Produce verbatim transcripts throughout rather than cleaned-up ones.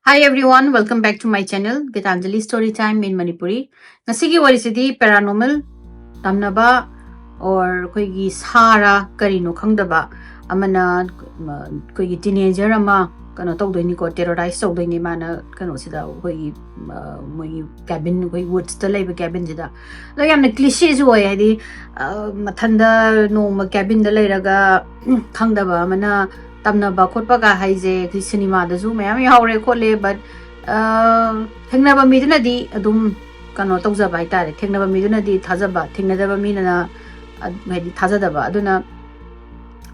Hi everyone, welcome back to my channel, Gitanjali Story Time in Manipuri. ꯉꯁꯤꯒꯤ ꯋꯥꯔꯤꯁꯤꯗꯤ paranormal ꯇꯝꯅꯕ or ꯑꯩꯈꯣꯏꯒꯤ ꯁꯥꯔ ꯀꯔꯤꯅꯣ ꯈꯪꯗꯕ ꯑꯃꯅ, ꯃ, ꯑꯩꯈꯣꯏꯒꯤ teenager ꯑꯃ ꯀꯩꯅꯣ ꯇꯧꯗꯣꯏꯅꯤꯀꯣ, terrorize ꯇꯧꯗꯣꯏꯅꯤ ꯃꯥꯅ ꯀꯩꯅꯣꯁꯤꯗ, ꯑꯩꯈꯣꯏꯒꯤ, ꯃ, ꯃꯣꯏꯒꯤ cabin, ꯑꯩꯈꯣꯏ woodsꯇ ꯂꯩꯕ cabinꯁꯤꯗ. ꯑꯗꯣ ꯌꯥꯝꯅ clichéꯁꯨ ꯑꯣꯏ, ꯍꯥꯏꯗꯤ, ꯑ, ꯃꯊꯟꯗ ꯅꯣꯡꯃ cabinꯗ ꯂꯩꯔꯒ, ꯎꯝ, ꯈꯪꯗꯕ ꯑꯃꯅ ꯇꯝꯅꯕ ꯈꯣꯠꯄꯒ ꯍꯥꯏꯁꯦ ꯑꯩꯈꯣꯏ ꯁꯤꯅꯦꯃꯥꯗꯁꯨ ꯃꯌꯥꯝ ꯌꯥꯎꯔꯦ ꯈꯣꯠꯂꯦ, but, ꯑ, ꯊꯦꯡꯅꯕ ꯃꯤꯗꯨꯅꯗꯤ ꯑꯗꯨꯝ ꯀꯩꯅꯣ ꯇꯧꯖꯕ ꯍꯥꯏꯇꯥꯔꯦ, ꯊꯦꯡꯅꯕ ꯃꯤꯗꯨꯅꯗꯤ ꯊꯥꯖꯕ, ꯊꯦꯡꯅꯗꯕ ꯃꯤꯅ, ꯑ, ꯍꯥꯏꯗꯤ ꯊꯥꯖꯗꯕ꯫ ꯑꯗꯨꯅ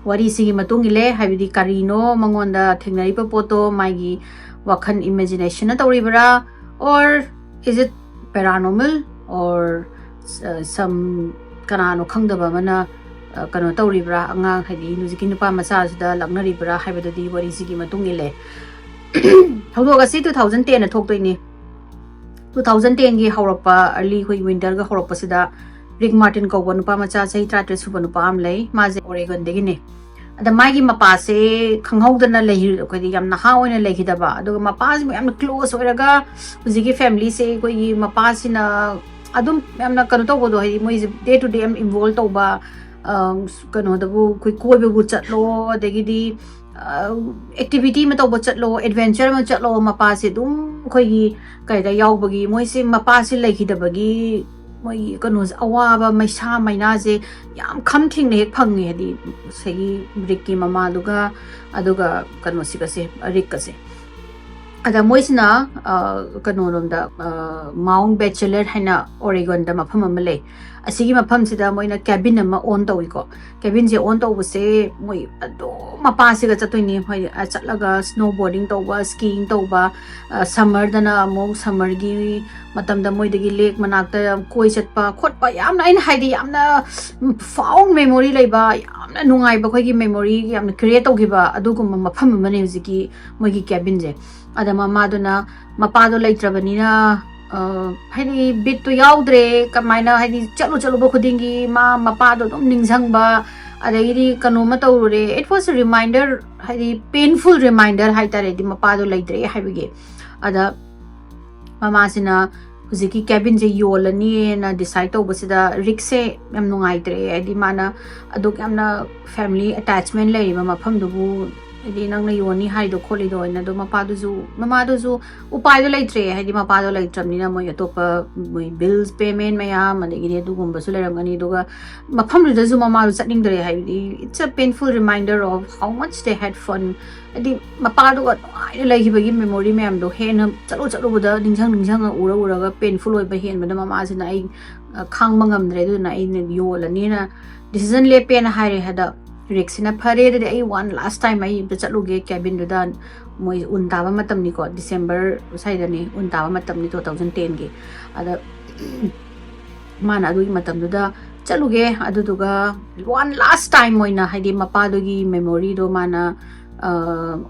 ꯋꯥꯔꯤꯁꯤꯒꯤ ꯃꯇꯨꯡ ꯏꯜꯂꯦ, ꯍꯥꯏꯕꯗꯤ ꯀꯔꯤꯅꯣ ꯃꯉꯣꯟꯗ ꯊꯦꯡꯅꯔꯤꯕ ꯄꯣꯠꯇꯣ, ꯃꯥꯒꯤ ꯋꯥꯈꯜ imaginationꯅ ꯇꯧꯔꯤꯕ꯭ꯔꯥ, or is it paranormal, or, uh, some ꯀꯅꯥꯅꯣ ꯈꯪꯗꯕ ꯑꯃꯅ, uh, ꯀꯩꯅꯣ ꯇꯧꯔꯤꯕ꯭ꯔꯥ, ꯑꯉꯥꯡ, ꯍꯥꯏꯗꯤ ꯍꯧꯖꯤꯛꯀꯤ ꯅꯨꯄꯥ ꯃꯆꯥꯁꯤꯗ ꯂꯛꯅꯔꯤꯕ꯭ꯔꯥ ꯍꯥꯏꯕꯗꯨꯗꯤ ꯋꯥꯔꯤꯁꯤꯒꯤ ꯃꯇꯨꯡ ꯏꯜꯂꯦ꯫ ꯊꯧꯗꯣꯛ ꯑꯁꯤ two thousand tenꯗ ꯊꯣꯛꯇꯣꯏꯅꯤ꯫ Two thousand tenꯒꯤ ꯍꯧꯔꯛꯄ, early ꯑꯩꯈꯣꯏ winterꯒ ꯍꯧꯔꯛꯄꯁꯤꯗ ꯔꯤꯛ ꯃꯥꯔꯇꯤꯟ ꯀꯧꯕ ꯅꯨꯄꯥ ꯃꯆꯥ, ꯆꯍꯤ ꯇꯔꯥꯇꯔꯦꯠ ꯁꯨꯕ ꯅꯨꯄꯥ ꯑꯃ ꯂꯩ꯫ ꯃꯥꯁꯦ Oregonꯗꯒꯤꯅꯦ꯫ ꯑꯗ ꯃꯥꯒꯤ ꯃꯄꯥꯁꯦ ꯈꯪꯍꯧꯗꯅ ꯂꯩꯈꯤ-, ꯑꯩꯈꯣꯏꯗꯤ ꯌꯥꯝ ꯅꯍꯥ ꯑꯣꯏꯅ ꯂꯩꯈꯤꯗꯕ, ꯑꯗꯨꯒ ꯃꯄꯥꯁꯤꯕꯨ ꯌꯥꯝꯅ close ꯑꯣꯏꯔꯒ ꯍꯧꯖꯤꯛꯀꯤ familyꯁꯦ ꯑꯩꯈꯣꯏꯒꯤ ꯃꯄꯥꯁꯤꯅ ꯑꯗꯨꯝ ꯌꯥꯝꯅ ꯀꯩꯅꯣ ꯇꯧꯕꯗꯣ, ꯍꯥꯏꯗꯤ ꯃꯣꯏꯁꯦ day to day ꯌꯥꯝ involve ꯇꯧꯕ, ꯑ, ꯀꯩꯅꯣꯗꯕꯨ ꯑꯩꯈꯣꯏ ꯀꯣꯏꯕꯕꯨ ꯆꯠꯂꯣ, ꯑꯗꯒꯤꯗꯤ, ꯑ, activity ꯑꯃ ꯇꯧꯕ ꯆꯠꯂꯣ, adventure ꯑꯃ ꯆꯠꯂꯣ, ꯃꯄꯥꯁꯦ ꯑꯗꯨꯝ ꯑꯩꯈꯣꯏꯒꯤ ꯀꯩꯗ ꯌꯥꯎꯕꯒꯤ, ꯃꯣꯏꯁꯦ ꯃꯄꯥꯁꯦ ꯂꯩꯈꯤꯗꯕꯒꯤ ꯃꯣꯏꯒꯤ ꯀꯩꯅꯣꯁꯦ, ꯑꯋꯥꯕ ꯃꯩꯁꯥ ꯃꯩꯅꯥꯁꯦ ꯌꯥꯝ ꯈꯝ ꯊꯦꯡꯅ ꯍꯦꯛ ꯐꯪꯉꯦ, ꯍꯥꯏꯗꯤ ꯉꯁꯥꯏꯒꯤ ꯔꯤꯛꯀꯤ ꯃꯃꯥꯗꯨꯒ ꯑꯗꯨꯒ ꯀꯩꯅꯣꯁꯤꯒꯁꯦ, ꯔꯤꯛꯀꯁꯦ꯫ ꯑꯗ ꯃꯣꯏꯁꯤꯅ, ꯑ, ꯀꯩꯅꯣꯔꯣꯝꯗ, ꯑ, Mount Bachelor ꯍꯥꯏꯅ Oregonꯗ ꯃꯐꯝ ꯑꯃ ꯂꯩ꯫ ꯑꯁꯤꯒꯤ ꯃꯐꯝꯁꯤꯗ ꯃꯣꯏꯅ cabin ꯑꯃ own ꯇꯧꯏꯀꯣ꯫ Cabinꯁꯦ own ꯇꯧꯕꯁꯦ ꯃꯣꯏ ꯑꯗꯨꯝ ꯃꯄꯥꯁꯤꯒ ꯆꯠꯇꯣꯏꯅꯤ꯫ ꯃꯣꯏ, ꯑ, ꯆꯠꯂꯒ snowboarding ꯇꯧꯕ, skiing ꯇꯧꯕ, ꯑ, summerꯗꯅ ꯑꯃꯨꯛ summerꯒꯤ ꯃꯇꯝꯗ ꯃꯣꯏꯗꯒꯤ lake ꯃꯅꯥꯛꯇ ꯌꯥꯝ ꯀꯣꯏ ꯆꯠꯄ ꯈꯣꯠꯄ, ꯌꯥꯝꯅ, ꯑꯩꯅ ꯍꯥꯏꯗꯤ, ꯌꯥꯝꯅ fond memory ꯂꯩꯕ, ꯌꯥꯝꯅ ꯅꯨꯡꯉꯥꯏꯕ, ꯑꯩꯈꯣꯏꯒꯤ memory ꯌꯥꯝꯅ create ꯇꯧꯈꯤꯕ ꯑꯗꯨꯒꯨꯝꯕ ꯃꯐꯝ ꯑꯃꯅꯦ ꯍꯧꯖꯤꯛꯀꯤ ꯃꯣꯏꯒꯤ cabinꯁꯦ꯫ ꯑꯗ ꯃꯃꯥꯗꯨꯅ, ꯃꯄꯥꯗꯣ ꯂꯩꯇ꯭ꯔꯕꯅꯤꯅ, ꯑ, ꯍꯥꯏꯗꯤ ꯕꯤꯠꯇꯣ ꯌꯥꯎꯗ꯭ꯔꯦ, ꯀꯃꯥꯏꯅ, ꯍꯥꯏꯗꯤ ꯆꯠꯂꯨ ꯆꯠꯂꯨꯕ ꯈꯨꯗꯤꯡꯒꯤ ꯃꯥ ꯃꯄꯥꯗꯣ ꯑꯗꯨꯝ ꯅꯤꯡꯁꯤꯡꯕ, ꯑꯗꯒꯤꯗꯤ ꯀꯩꯅꯣꯝꯃ ꯇꯧꯔꯨꯔꯦ, it was a reminder, ꯍꯥꯏꯗꯤ painful reminder ꯍꯥꯏꯇꯥꯔꯦ, ꯍꯥꯏꯗꯤ ꯃꯄꯥꯗꯣ ꯂꯩꯇ꯭ꯔꯦ ꯍꯥꯏꯕꯒꯤ꯫ ꯑꯗ ꯃꯃꯥꯁꯤꯅ ꯍꯧꯖꯤꯛꯀꯤ cabinꯁꯦ ꯌꯣꯜꯂꯅꯤꯅ decide ꯇꯧꯕꯁꯤꯗ ꯔꯤꯛꯁꯦ ꯌꯥꯝ ꯅꯨꯡꯉꯥꯏꯇ꯭ꯔꯦ, ꯍꯥꯏꯗꯤ ꯃꯥꯅ ꯑꯗꯨꯛ ꯌꯥꯝꯅ family attachment ꯂꯩꯔꯤꯕ ꯃꯐꯝꯗꯨꯕꯨ, ꯍꯥꯏꯗꯤ ꯅꯪꯅ ꯌꯣꯟꯅꯤ ꯍꯥꯏꯗꯣ ꯈꯣꯠꯂꯤꯗꯣ ꯍꯥꯏꯅ, ꯑꯗꯣ ꯃꯄꯥꯗꯨꯁꯨ, ꯃꯃꯥꯗꯨꯁꯨ ꯎꯄꯥꯏꯗꯣ ꯂꯩꯇ꯭ꯔꯦ, ꯍꯥꯏꯗꯤ ꯃꯄꯥꯗꯣ ꯂꯩꯇ꯭ꯔꯕꯅꯤꯅ ꯃꯣꯏ ꯑꯇꯣꯞꯄ, ꯃꯣꯏ bills payment ꯃꯌꯥꯝ ꯑꯗꯒꯤꯗꯤ ꯑꯗꯨꯒꯨꯝꯕꯁꯨ ꯂꯩꯔꯝꯒꯅꯤ, ꯑꯗꯨꯒ ꯃꯐꯝꯗꯨꯗꯁꯨ ꯃꯃꯥꯗꯣ ꯆꯠꯅꯤꯡꯗ꯭ꯔꯦ, ꯍꯥꯏꯕꯗꯤ it's a painful reminder of how much they had fun, ꯍꯥꯏꯗꯤ ꯃꯄꯥꯗꯨꯒ ꯅꯨꯡꯉꯥꯏꯅ ꯂꯩꯈꯤꯕꯒꯤ memory ꯃꯌꯥꯝꯗꯣ ꯍꯦꯟꯅ ꯆꯠꯂꯨ ꯆꯠꯂꯨꯕꯗ ꯅꯤꯡꯁꯤꯡ ꯅꯤꯡꯁꯤꯡꯉ ꯎꯔ ꯎꯔꯒ painful ꯑꯣꯏꯕ ꯍꯦꯟꯕꯗ ꯃꯃꯥꯁꯤꯅ ꯑꯩ, ꯑ, ꯈꯥꯡꯕ ꯉꯝꯗ꯭ꯔꯦ, ꯑꯗꯨꯅ ꯑꯩꯅ ꯌꯣꯜꯂꯅꯤꯅ decision ꯂꯦꯞꯄꯦꯅ ꯍꯥꯏꯔꯦ꯫ ꯑꯗ ꯔꯤꯛꯁꯤꯅ ꯐꯔꯦ, ꯑꯗꯨꯗꯤ ꯑꯩ one last time ꯑꯩ ꯑꯝꯇ ꯆꯠꯂꯨꯒꯦ cabinꯗꯨꯗ, ꯃꯣꯏ ꯎꯟ ꯇꯥꯕ ꯃꯇꯝꯅꯤꯀꯣ, December ꯁ꯭ꯋꯥꯏꯗꯅꯤ, ꯎꯟ ꯇꯥꯕ ꯃꯇꯝꯅꯤ two thousand tenꯒꯤ꯫ ꯑꯗ ꯃꯥꯅ ꯑꯗꯨꯒꯤ ꯃꯇꯝꯗꯨꯗ ꯆꯠꯂꯨꯒꯦ, ꯑꯗꯨꯗꯨꯒ one last time ꯑꯣꯏꯅ, ꯍꯥꯏꯗꯤ ꯃꯄꯥꯗꯨꯒꯤ memoryꯗꯣ ꯃꯥꯅ, ꯑ,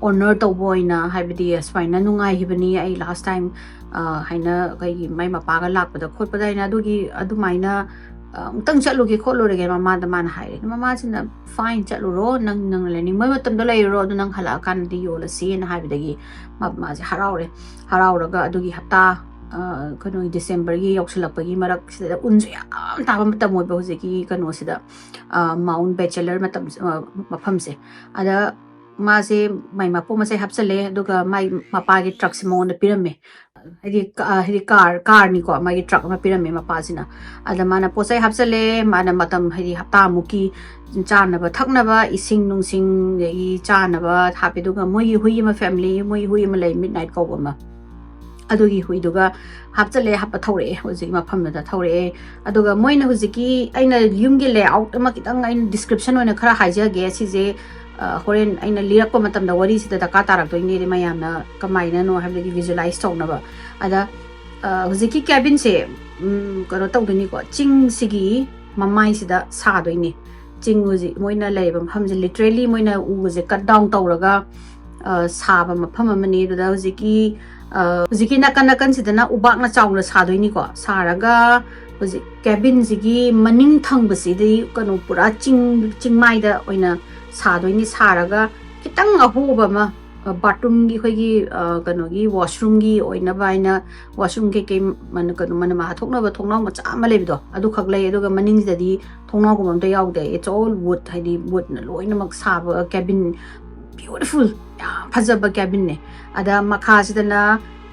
honor ꯇꯧꯕ ꯑꯣꯏꯅ, ꯍꯥꯏꯕꯗꯤ ꯁꯨꯃꯥꯏꯅ ꯅꯨꯡꯉꯥꯏꯈꯤꯕꯅꯤ ꯑꯩ last time, ꯑ, ꯍꯥꯏꯅ ꯑꯩꯈꯣꯏꯒꯤ ꯃꯥꯏ ꯃꯄꯥꯒ ꯂꯥꯛꯄꯗ ꯈꯣꯠꯄꯗ ꯍꯥꯏꯅ ꯑꯗꯨꯒꯤ ꯑꯗꯨꯃꯥꯏꯅ, ꯑ, ꯑꯃꯨꯛꯇꯪ ꯆꯠꯂꯨꯒꯦ ꯈꯣꯠꯂꯨꯔꯒꯦ ꯃꯃꯥꯗ ꯃꯥꯅ ꯍꯥꯏꯔꯦ꯫ ꯃꯃꯥꯁꯤꯅ, "Fine, ꯆꯠꯂꯨꯔꯣ, ꯅꯪ, ꯅꯪꯅ ꯂꯩꯅꯤꯡꯕ ꯃꯇꯝꯗ ꯂꯩꯔꯨꯔꯣ, ꯑꯗꯨ ꯅꯪ ꯍꯜꯂꯛꯑꯀꯥꯟꯗꯗꯤ ꯌꯣꯜꯂꯁꯤꯅ" ꯍꯥꯏꯕꯗꯒꯤ ꯃꯥ-, ꯃꯥꯁꯦ ꯍꯔꯥꯎꯔꯦ꯫ ꯍꯔꯥꯎꯔꯒ ꯑꯗꯨꯒꯤ ꯍꯞꯇꯥ, ꯑ, ꯀꯩꯅꯣ, Decemberꯒꯤ ꯌꯧꯁꯤꯜꯂꯛꯄꯒꯤ ꯃꯔꯛꯁꯤꯗ ꯎꯟꯁꯨ ꯌꯥꯝ ꯇꯥꯕ ꯃꯇꯝ ꯑꯣꯏꯕ ꯍꯧꯖꯤꯛꯀꯤ ꯀꯩꯅꯣꯁꯤꯗ, ꯑ, Mount Bachelor ꯃꯇꯝ, ꯑ, ꯃꯐꯝꯁꯦ꯫ ꯑꯗ ꯃꯥꯁꯦ ꯃꯥꯏ ꯃꯄꯣꯠ ꯃꯆꯩ ꯍꯥꯞꯆꯜꯂꯦ, ꯑꯗꯨꯒ ꯃꯥꯏ ꯃꯄꯥꯒꯤ truckꯁꯦ ꯃꯉꯣꯟꯗ ꯄꯤꯔꯝꯃꯦ꯫ ꯍꯥꯏꯗꯤ ꯀ-, ꯑ, ꯍꯥꯏꯗꯤ car, carꯅꯤꯀꯣ, ꯃꯥꯒꯤ truck ꯑꯃ ꯄꯤꯔꯝꯃꯦ ꯃꯄꯥꯁꯤꯅ꯫ ꯑꯗ ꯃꯥꯅ ꯄꯣꯠ ꯆꯩ ꯍꯥꯞꯆꯜꯂꯦ, ꯃꯥꯅ ꯃꯇꯝ, ꯍꯥꯏꯗꯤ ꯍꯞꯇꯥꯃꯨꯛꯀꯤ ꯆꯥꯅꯕ ꯊꯛꯅꯕ, ꯏꯁꯤꯡ ꯅꯨꯡꯁꯤꯡ, ꯑꯗꯒꯤ ꯆꯥꯅꯕ ꯍꯥꯞꯄꯦ, ꯑꯗꯨꯒ ꯃꯣꯏꯒꯤ ꯍꯨꯏ ꯑꯃ, family, ꯃꯣꯏ ꯍꯨꯏ ꯑꯃ ꯂꯩ, Midnight ꯀꯧꯕ ꯑꯃ, ꯑꯗꯨꯒꯤ ꯍꯨꯏꯗꯨꯒ ꯍꯥꯞꯆꯜꯂꯦ, ꯍꯥꯞꯄ ꯊꯧꯔꯛꯑꯦ, ꯍꯧꯖꯤꯛ ꯃꯐꯝꯗꯨꯗ ꯊꯧꯔꯛꯑꯦ꯫ ꯑꯗꯨꯒ ꯃꯣꯏꯅ ꯍꯧꯖꯤꯛꯀꯤ ꯑꯩꯅ ꯌꯨꯝꯒꯤ layout ꯑꯃ ꯈꯤꯇꯪ ꯑꯩꯅ description ꯑꯣꯏꯅ ꯈꯔ ꯍꯥꯏꯖꯒꯦ꯫ ꯁꯤꯁꯦ, ꯑ, ꯍꯣꯔꯦꯟ ꯑꯩꯅ ꯂꯤꯔꯛꯄ ꯃꯇꯝꯗ ꯋꯥꯔꯤꯁꯤꯗ ꯗꯔꯀꯥꯔ ꯇꯥꯔꯛꯇꯣꯏꯅꯦ, ꯃꯌꯥꯝꯅ ꯀꯃꯥꯏꯅꯅꯣ ꯍꯥꯏꯕꯗꯒꯤ visualize ꯇꯧꯅꯕ꯫ ꯑꯗ, ꯑ, ꯍꯧꯖꯤꯛꯀꯤ cabinꯁꯦ, ꯎꯝ, ꯀꯩꯅꯣ ꯇꯧꯗꯣꯏꯅꯤꯀꯣ, ꯆꯤꯡꯁꯤꯒꯤ ꯃꯃꯥꯏꯁꯤꯗ ꯁꯥꯗꯣꯏꯅꯤ꯫ ꯆꯤꯡ ꯍꯧꯖꯤꯛ ꯃꯣꯏꯅ ꯂꯩꯔꯤꯕ ꯃꯐꯝꯁꯦ literally ꯃꯣꯏꯅ ꯎꯒꯁꯦ cut down ꯇꯧꯔꯒ, ꯑ, ꯁꯥꯕ ꯃꯐꯝ ꯑꯃꯅꯤ꯫ ꯑꯗꯨꯗ ꯍꯧꯖꯤꯛꯀꯤ, ꯑ, ꯍꯧꯖꯤꯛꯀꯤ ꯅꯥꯀꯟ ꯅꯥꯀꯟꯁꯤꯗꯅ ꯎꯕꯥꯛꯅ ꯆꯥꯎꯅ ꯁꯥꯗꯣꯏꯅꯤꯀꯣ꯫ ꯁꯥꯔꯒ ꯍꯧꯖꯤꯛ cabinꯁꯤꯒꯤ ꯃꯅꯤꯡ ꯊꯪꯕꯁꯤꯗꯤ ꯀꯩꯅꯣ ꯄꯨꯔꯥ ꯆꯤꯡ ꯆꯤꯡꯃꯥꯏꯗ ꯑꯣꯏꯅ ꯁꯥꯗꯣꯏꯅꯤ꯫ ꯁꯥꯔꯒ ꯈꯤꯇꯪ ꯑꯍꯣꯕ ꯑꯃ, bathroomꯒꯤ ꯑꯩꯈꯣꯏꯒꯤ ꯀꯩꯅꯣꯒꯤ washroomꯒꯤ ꯑꯣꯏꯅꯕ ꯍꯥꯏꯅ washroom ꯀꯩꯀꯩ ꯀꯩꯅꯣ ꯃꯅꯝ ꯊꯣꯛꯅꯕ ꯊꯣꯡꯅꯥꯎ ꯃꯆꯥ ꯑꯃ ꯂꯩꯕꯗꯣ, ꯑꯗꯨꯈꯛ ꯂꯩ꯫ ꯑꯗꯨꯒ ꯃꯅꯤꯡꯁꯤꯗꯗꯤ ꯊꯣꯡꯅꯥꯎꯒꯨꯝꯕ ꯑꯝꯇ ꯌꯥꯎꯗꯦ꯫ It's all wood, ꯍꯥꯏꯗꯤ woodꯅ ꯂꯣꯏꯅꯃꯛ ꯁꯥꯕ cabin, beautiful, ꯌꯥꯝ ꯐꯖꯕ cabinꯅꯦ꯫ ꯑꯗ ꯃꯈꯥꯁꯤꯗꯅ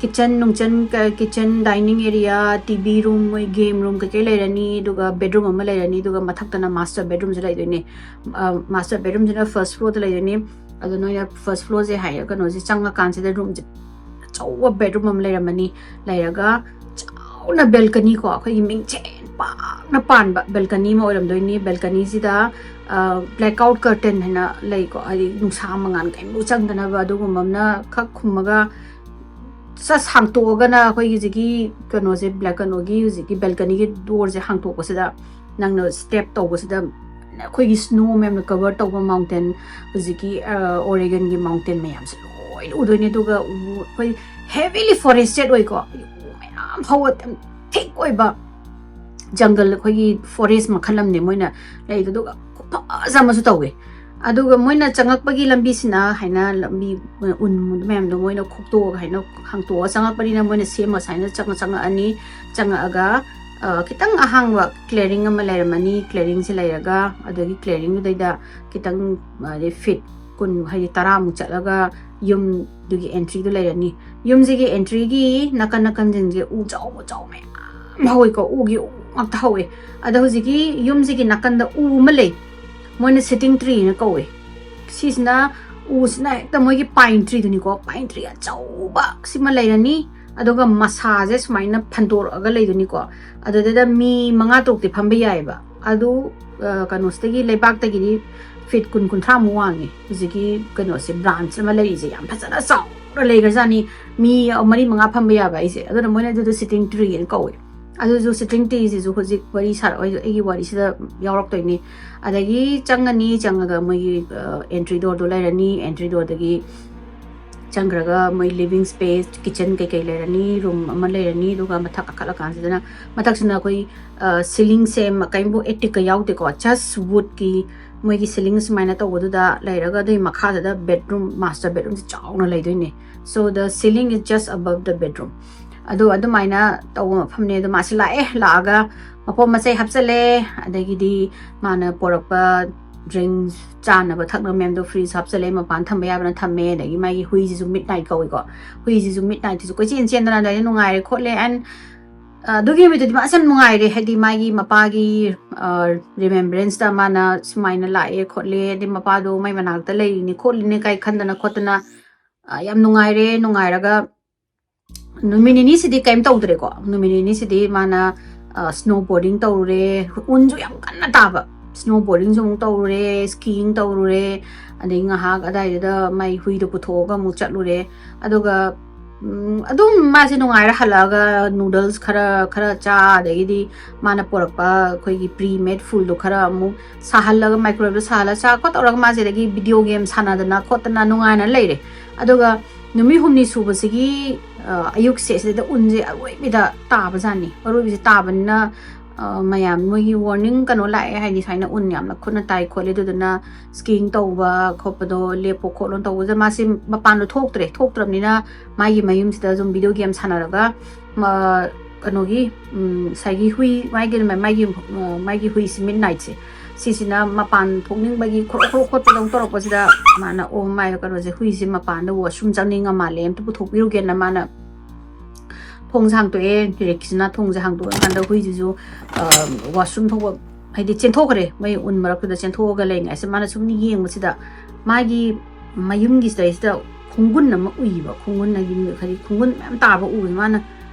kitchen ꯅꯨꯡꯆꯟ, kitchen, dining area, TV room, ꯃꯣꯏ game room ꯀꯩꯀꯩ ꯂꯩꯔꯅꯤ꯫ ꯑꯗꯨꯒ bedroom ꯑꯃ ꯂꯩꯔꯅꯤ꯫ ꯑꯗꯨꯒ ꯃꯊꯛꯇꯅ master bedroomꯁꯦ ꯂꯩꯗꯣꯏꯅꯦ꯫ Master bedroomꯁꯤꯅ first floorꯗ ꯂꯩꯗꯣꯏꯅꯦ꯫ ꯑꯗꯣ ꯅꯣꯏꯅ first floorꯁꯦ ꯍꯥꯏ ꯀꯩꯅꯣꯁꯦ ꯆꯪꯉꯀꯥꯟꯁꯤꯗ roomꯁꯦ ꯑꯆꯧꯕ bedroom ꯑꯃ ꯂꯩꯔꯝꯃꯅꯤ꯫ ꯂꯩꯔꯒ ꯆꯥꯎꯅ balcony ꯀꯣ, ꯑꯩꯈꯣꯏꯒꯤ ꯃꯤꯡꯁꯦꯜ ꯄꯥꯛꯅ ꯄꯥꯟꯕ balcony ꯑꯃ ꯑꯣꯏꯔꯝꯗꯣꯏꯅꯤ꯫ Balconyꯁꯤꯗ blackout curtain ꯍꯥꯏꯅ ꯂꯩꯀꯣ, ꯍꯥꯏꯗꯤ ꯅꯨꯡꯁꯥ ꯃꯉꯥꯜ ꯀꯩꯝꯇ ꯆꯪꯗꯅꯕ ꯑꯗꯨꯒꯨꯝꯕ ꯑꯃꯅ ꯈꯛ ꯈꯨꯝꯃꯒ ꯁꯠ ꯍꯥꯡꯇꯣꯛꯑꯒꯅ ꯑꯩꯈꯣꯏꯒꯤ ꯍꯧꯖꯤꯛꯀꯤ ꯀꯩꯅꯣꯁꯦ, black, ꯀꯩꯅꯣꯒꯤ ꯍꯧꯖꯤꯛꯀꯤ balconyꯒꯤ doorꯁꯦ ꯍꯥꯡꯇꯣꯛꯄꯁꯤꯗ ꯅꯪꯅ step ꯇꯧꯕꯁꯤꯗ ꯑꯩꯈꯣꯏꯒꯤ snow ꯃꯌꯥꯝꯅ cover ꯇꯧꯕ mountain, ꯍꯧꯖꯤꯛꯀꯤ Oregonꯒꯤ mountain ꯃꯌꯥꯝꯁꯦ ꯂꯣꯏꯅ ꯎꯗꯣꯏꯅꯦ꯫ ꯑꯗꯨꯒ ꯑꯩꯈꯣꯏ heavily forested ꯑꯣꯏꯀꯣ, ꯎ ꯃꯌꯥꯝ ꯍꯧꯕ, ꯌꯥꯝ thick ꯑꯣꯏꯕ jungle, ꯑꯩꯈꯣꯏꯒꯤ forest ꯃꯈꯜ ꯑꯃꯅꯦ ꯃꯣꯏꯅ ꯂꯩꯗꯣ꯫ ꯑꯗꯨꯒ ꯈꯨꯐꯖ ꯑꯃꯁꯨ ꯇꯧꯋꯦ꯫ ꯑꯗꯨꯒ ꯃꯣꯏꯅ ꯆꯪꯉꯛꯄꯒꯤ ꯂꯝꯕꯤꯁꯤꯅ ꯍꯥꯏꯅ ꯂꯝꯕꯤ ꯎꯟ ꯃꯌꯥꯝꯗꯣ ꯃꯣꯏꯅ ꯈꯣꯛꯇꯣꯛꯑꯒ ꯍꯥꯏꯅ ꯍꯥꯡꯇꯣꯛꯑꯒ ꯆꯪꯉꯛꯄꯅꯤꯅ ꯃꯣꯏꯅ ꯁꯦꯝꯃ ꯁꯨꯃꯥꯏꯅ ꯆꯪꯉ-, ꯆꯪꯉꯛꯑꯅꯤ꯫ ꯆꯪꯉꯛꯑꯒ ꯈꯤꯇꯪ ꯑꯍꯥꯡꯕ clearing ꯑꯃ ꯂꯩꯔꯝꯃꯅꯤ꯫ Clearingꯁꯦ ꯂꯩꯔꯒ ꯑꯗꯨꯗꯒꯤ clearingꯗꯨꯗꯩꯗ ꯈꯤꯇꯪ ꯍꯥꯏꯗꯤ feet ꯀꯨꯟ, ꯍꯥꯏꯗꯤ ꯇꯔꯥꯃꯨꯛ ꯆꯠꯂꯒ ꯌꯨꯝꯗꯨꯒꯤ entryꯗꯨ ꯂꯩꯔꯅꯤ꯫ ꯌꯨꯝꯁꯤꯒꯤ entryꯒꯤ ꯅꯥꯀꯟ ꯅꯥꯀꯟꯁꯤꯡꯁꯦ ꯎ ꯆꯥꯎ ꯆꯥꯎ ꯃꯌꯥꯝ ꯍꯧꯋꯤꯀꯣ, ꯎꯒꯤ ꯎ ꯉꯥꯛꯇ ꯍꯧꯋꯦ꯫ ꯑꯗ ꯍꯧꯖꯤꯛꯀꯤ ꯌꯨꯝꯁꯤꯒꯤ ꯅꯥꯀꯟꯗ ꯎ ꯑꯃ ꯂꯩ, ꯃꯣꯏꯅ sitting treeꯅ ꯀꯧꯋꯦ꯫ ꯁꯤꯁꯤꯅ, ꯎꯁꯤꯅ ꯍꯦꯛꯇ ꯃꯣꯏꯒꯤ pine treeꯗꯨꯅꯤꯀꯣ, pine tree ꯑꯆꯧꯕ ꯁꯤꯃ ꯂꯩꯔꯅꯤ꯫ ꯑꯗꯨꯒ ꯃꯁꯥꯁꯦ ꯁꯨꯃꯥꯏꯅ ꯐꯟꯗꯣꯔꯛꯑꯒ ꯂꯩꯗꯣꯏꯅꯤꯀꯣ꯫ ꯑꯗꯨꯗꯩꯗ ꯃꯤ ꯃꯉꯥ ꯇꯔꯨꯛꯇꯤ ꯐꯝꯕ ꯌꯥꯏꯑꯕ꯫ ꯑꯗꯨ ꯀꯩꯅꯣꯁꯤꯗꯒꯤ, ꯂꯩꯕꯥꯛꯇꯒꯤꯗꯤ feet ꯀꯨꯟ, ꯀꯨꯟꯊ꯭ꯔꯥꯃꯨꯛ ꯋꯥꯡꯉꯦ ꯍꯧꯖꯤꯛꯀꯤ ꯀꯩꯅꯣꯁꯦ, branch ꯑꯃ ꯂꯩꯔꯤꯁꯦ꯫ ꯌꯥꯝ ꯐꯖꯅ ꯆꯥꯎꯅ ꯂꯩꯈ꯭ꯔꯖꯥꯠꯅꯤ, ꯃꯤ ꯃꯔꯤ ꯃꯉꯥ ꯐꯝꯕ ꯌꯥꯕ ꯑꯩꯁꯦ꯫ ꯑꯗꯨꯅ ꯃꯣꯏꯅ ꯑꯗꯨꯗꯣ sitting treeꯅ ꯀꯧꯋꯦ꯫ ꯑꯗꯨꯁꯨ sitting treeꯁꯤꯁꯨ ꯍꯧꯖꯤꯛ ꯋꯥꯔꯤ ꯁꯥꯔꯛꯑꯣꯏ, ꯑꯩꯒꯤ ꯋꯥꯔꯤꯁꯤꯗ ꯌꯥꯎꯔꯛꯇꯣꯏꯅꯤ꯫ ꯑꯗꯒꯤ ꯆꯪꯉꯅꯤ, ꯆꯪꯉꯒ ꯃꯣꯏꯒꯤ entry doorꯗꯣ ꯂꯩꯔꯅꯤ꯫ Entry doorꯗꯒꯤ ꯆꯪꯈ꯭ꯔꯒ ꯃꯣꯏ living space, kitchen ꯀꯩꯀꯩ ꯂꯩꯔꯅꯤ, room ꯑꯃ ꯂꯩꯔꯅꯤ, ꯑꯗꯨꯒ ꯃꯊꯛ ꯀꯥꯈꯠꯂꯀꯥꯟꯁꯤꯗꯅ ꯃꯊꯛꯁꯤꯅ ꯑꯩꯈꯣꯏ ceiling ꯁꯦ ꯀꯔꯤꯝꯕꯨ attic ꯀ ꯌꯥꯎꯗꯦꯀꯣ, just wood ꯀꯤ ꯃꯣꯏꯒꯤ ceiling ꯁꯨꯃꯥꯏꯅ ꯇꯧꯕꯗꯨꯗ ꯂꯩꯔꯒ ꯑꯗꯨꯒꯤ ꯃꯈꯥꯗꯨꯗ bedroom, master bedroom ꯁꯦ ꯆꯥꯎꯅ ꯂꯩꯗꯣꯏꯅꯦ꯫ So the ceiling is just above the bedroom. ꯑꯗꯣ ꯑꯗꯨꯃꯥꯏꯅ ꯇꯧꯕ ꯃꯐꯝꯅꯦ꯫ ꯑꯗꯣ ꯃꯥꯁꯤ ꯂꯥꯛꯑꯦ, ꯂꯥꯛꯑꯒ ꯃꯄꯣꯠ ꯃꯆꯩ ꯍꯥꯞꯆꯜꯂꯦ, ꯑꯗꯒꯤꯗꯤ ꯃꯥꯅ ꯄꯣꯔꯛꯄ drinks, ꯆꯥꯅꯕ ꯊꯛꯅꯕ ꯃꯌꯥꯝꯗꯣ fridge ꯍꯥꯞꯆꯜꯂꯦ, ꯃꯄꯥꯟ ꯊꯝꯕ ꯌꯥꯕꯅ ꯊꯝꯃꯦ, ꯑꯗꯒꯤ ꯃꯥꯒꯤ ꯍꯨꯏꯁꯤꯁꯨ Midnight ꯀꯧꯏꯀꯣ, ꯍꯨꯏꯁꯤꯁꯨ Midnight ꯁꯤꯁꯨ ꯀꯣꯏꯆꯦꯟ ꯆꯦꯟꯗꯅ ꯑꯗꯨꯃꯥꯏꯅ ꯅꯨꯡꯉꯥꯏꯔꯦ ꯈꯣꯠꯂꯦ꯫ And ꯑꯗꯨꯒꯤ ꯅꯨꯃꯤꯠꯇꯨꯗꯤ ꯃꯥꯁꯦ ꯌꯥꯝ ꯅꯨꯡꯉꯥꯏꯔꯦ, ꯍꯥꯏꯗꯤ ꯃꯥꯒꯤ ꯃꯄꯥꯒꯤ remembrance ꯇ ꯃꯥꯅ ꯁꯨꯃꯥꯏꯅ ꯂꯥꯛꯑꯦ ꯈꯣꯠꯂꯦ, ꯑꯗꯩ ꯃꯄꯥꯗꯣ ꯃꯥꯏ ꯃꯅꯥꯛꯇ ꯂꯩꯔꯤꯅꯤ ꯈꯣꯠꯂꯤꯅꯤ ꯀꯥꯏ ꯈꯟꯗꯅ ꯈꯣꯠꯇꯅ ꯌꯥꯝ ꯅꯨꯡꯉꯥꯏꯔꯦ꯫ ꯅꯨꯡꯉꯥꯏꯔꯒ ꯅꯨꯃꯤꯠ ꯅꯤꯅꯤꯁꯤꯗꯤ ꯀꯔꯤꯝ ꯇꯧꯗ꯭ꯔꯦꯀꯣ꯫ ꯅꯨꯃꯤꯠ ꯅꯤꯅꯤꯁꯤꯗꯤ ꯃꯥꯅ snow boarding ꯇꯧꯔꯨꯔꯦ, ꯎꯟꯁꯨ ꯌꯥꯝ ꯀꯟꯅ ꯇꯥꯕ, snow boarding ꯁꯨ ꯑꯃꯨꯛ ꯇꯧꯔꯨꯔꯦ, skiing ꯇꯧꯔꯨꯔꯦ, ꯑꯗꯩ ꯉꯥꯏꯍꯥꯛ ꯑꯗꯥꯏꯗꯨꯗ ꯃꯥꯏ ꯍꯨꯏꯗꯣ ꯄꯨꯊꯣꯛꯑꯒ ꯑꯃꯨꯛ ꯆꯠꯂꯨꯔꯦ꯫ ꯑꯗꯨꯒ ꯑꯗꯨꯝ ꯃꯥꯁꯦ ꯅꯨꯡꯉꯥꯏꯔ ꯍꯜꯂꯛꯑꯒ noodles ꯈꯔ ꯈꯔ ꯆꯥ, ꯑꯗꯒꯤꯗꯤ ꯃꯥꯅ ꯄꯣꯔꯛꯄ ꯑꯩꯈꯣꯏꯒꯤ pre made food ꯗꯣ ꯈꯔ ꯑꯃꯨꯛ ꯁꯥꯍꯜꯂꯒ, microwave ꯗ ꯁꯥꯍꯜꯂꯒ ꯆꯥ ꯈꯣꯠ ꯇꯧꯔꯒ ꯃꯥꯁꯦ ꯑꯗꯒꯤ video game ꯁꯥꯟꯅꯗꯅ ꯈꯣꯠꯇꯅ ꯅꯨꯡꯉꯥꯏꯅ ꯂꯩꯔꯦ꯫ ꯑꯗꯨꯒ ꯅꯨꯃꯤꯠ ꯍꯨꯝꯅꯤ ꯁꯨꯕꯁꯤꯒꯤ ꯑꯌꯨꯛꯁꯦ ꯁꯤꯗ ꯎꯟꯁꯦ ꯑꯔꯣꯏꯕꯤꯗ ꯇꯥꯕꯖꯥꯠꯅꯤ꯫ ꯑꯔꯣꯏꯕꯤꯁꯦ ꯇꯥꯕꯅꯤꯅ ꯃꯌꯥꯝ ꯃꯣꯏꯒꯤ warning ꯀꯩꯅꯣ ꯂꯥꯛꯑꯦ, ꯍꯥꯏꯗꯤ ꯁꯨꯃꯥꯏꯅ ꯎꯟ ꯌꯥꯝꯅ ꯈꯨꯠꯅ ꯇꯥꯏ ꯈꯣꯠꯂꯦ, ꯑꯗꯨꯗꯨꯅ skiing ꯇꯧꯕ ꯈꯣꯠꯄꯗꯣ ꯂꯦꯞꯄꯣ ꯈꯣꯠꯂꯣ ꯇꯧꯕꯗ ꯃꯥꯁꯦ ꯃꯄꯥꯟꯗꯣ ꯊꯣꯛꯇ꯭ꯔꯦ꯫ ꯊꯣꯛꯇ꯭ꯔꯕꯅꯤꯅ ꯃꯥꯒꯤ ꯃꯌꯨꯝꯁꯤꯗ ꯑꯗꯨꯝ video game ꯁꯥꯟꯅꯔꯒ ꯀꯩꯅꯣꯒꯤ ꯉꯁꯥꯏꯒꯤ ꯍꯨꯏ, ꯃꯥꯒꯤ ꯃꯥꯒꯤ ꯃꯥꯒꯤ ꯍꯨꯏꯁꯤ Midnight ꯁꯦ, ꯁꯤꯁꯤꯅ ꯃꯄꯥꯟ ꯊꯣꯛꯅꯤꯡꯕꯒꯤ ꯈꯣꯔꯣ ꯈꯣꯔꯣ ꯈꯣꯠꯄꯗꯧ ꯇꯧꯔꯛꯄꯁꯤꯗ ꯃꯥꯅ, ꯑꯣ ꯃꯥꯏ ꯀꯩꯅꯣꯁꯦ, ꯍꯨꯏꯁꯦ ꯃꯄꯥꯟꯗ washroom ꯆꯪꯅꯤꯡꯉ ꯃꯥꯜꯂꯦ, ꯑꯝꯇ ꯄꯨꯊꯣꯛꯄꯤꯔꯨꯒꯦꯅ ꯃꯥꯅ ꯊꯣꯡꯁꯦ ꯍꯥꯡꯇꯣꯛꯑꯦ꯫ ꯔꯤꯛꯁꯤꯅ ꯊꯣꯡꯁꯦ ꯍꯥꯡꯗꯣꯛꯑꯀꯥꯟꯗ ꯍꯨꯏꯁꯤꯁꯨ washroom ꯊꯣꯛꯄ, ꯍꯥꯏꯗꯤ ꯆꯦꯟꯊꯣꯛꯈ꯭ꯔꯦ, ꯃꯣꯏ ꯎꯟ ꯃꯔꯛꯇꯨꯗ ꯆꯦꯟꯊꯣꯛꯑꯒ ꯂꯩꯔꯤꯉꯩꯁꯤꯗ ꯃꯥꯅ ꯁꯨꯝ ꯌꯦꯡꯕꯁꯤꯗ ꯃꯥꯒꯤ ꯃꯌꯨꯝꯒꯤ ꯁꯤꯗꯩꯁꯤꯗ ꯈꯣꯡꯒꯨꯟ ꯑꯃ ꯎꯏꯕ, ꯈꯣꯡꯒꯨꯟ ꯍꯥꯏꯗꯤ ꯍꯥꯏꯗꯤ ꯈꯣꯡꯒꯨꯟ ꯃꯌꯥꯝ ꯇꯥꯕ ꯎꯕ꯫ ꯃꯥꯅ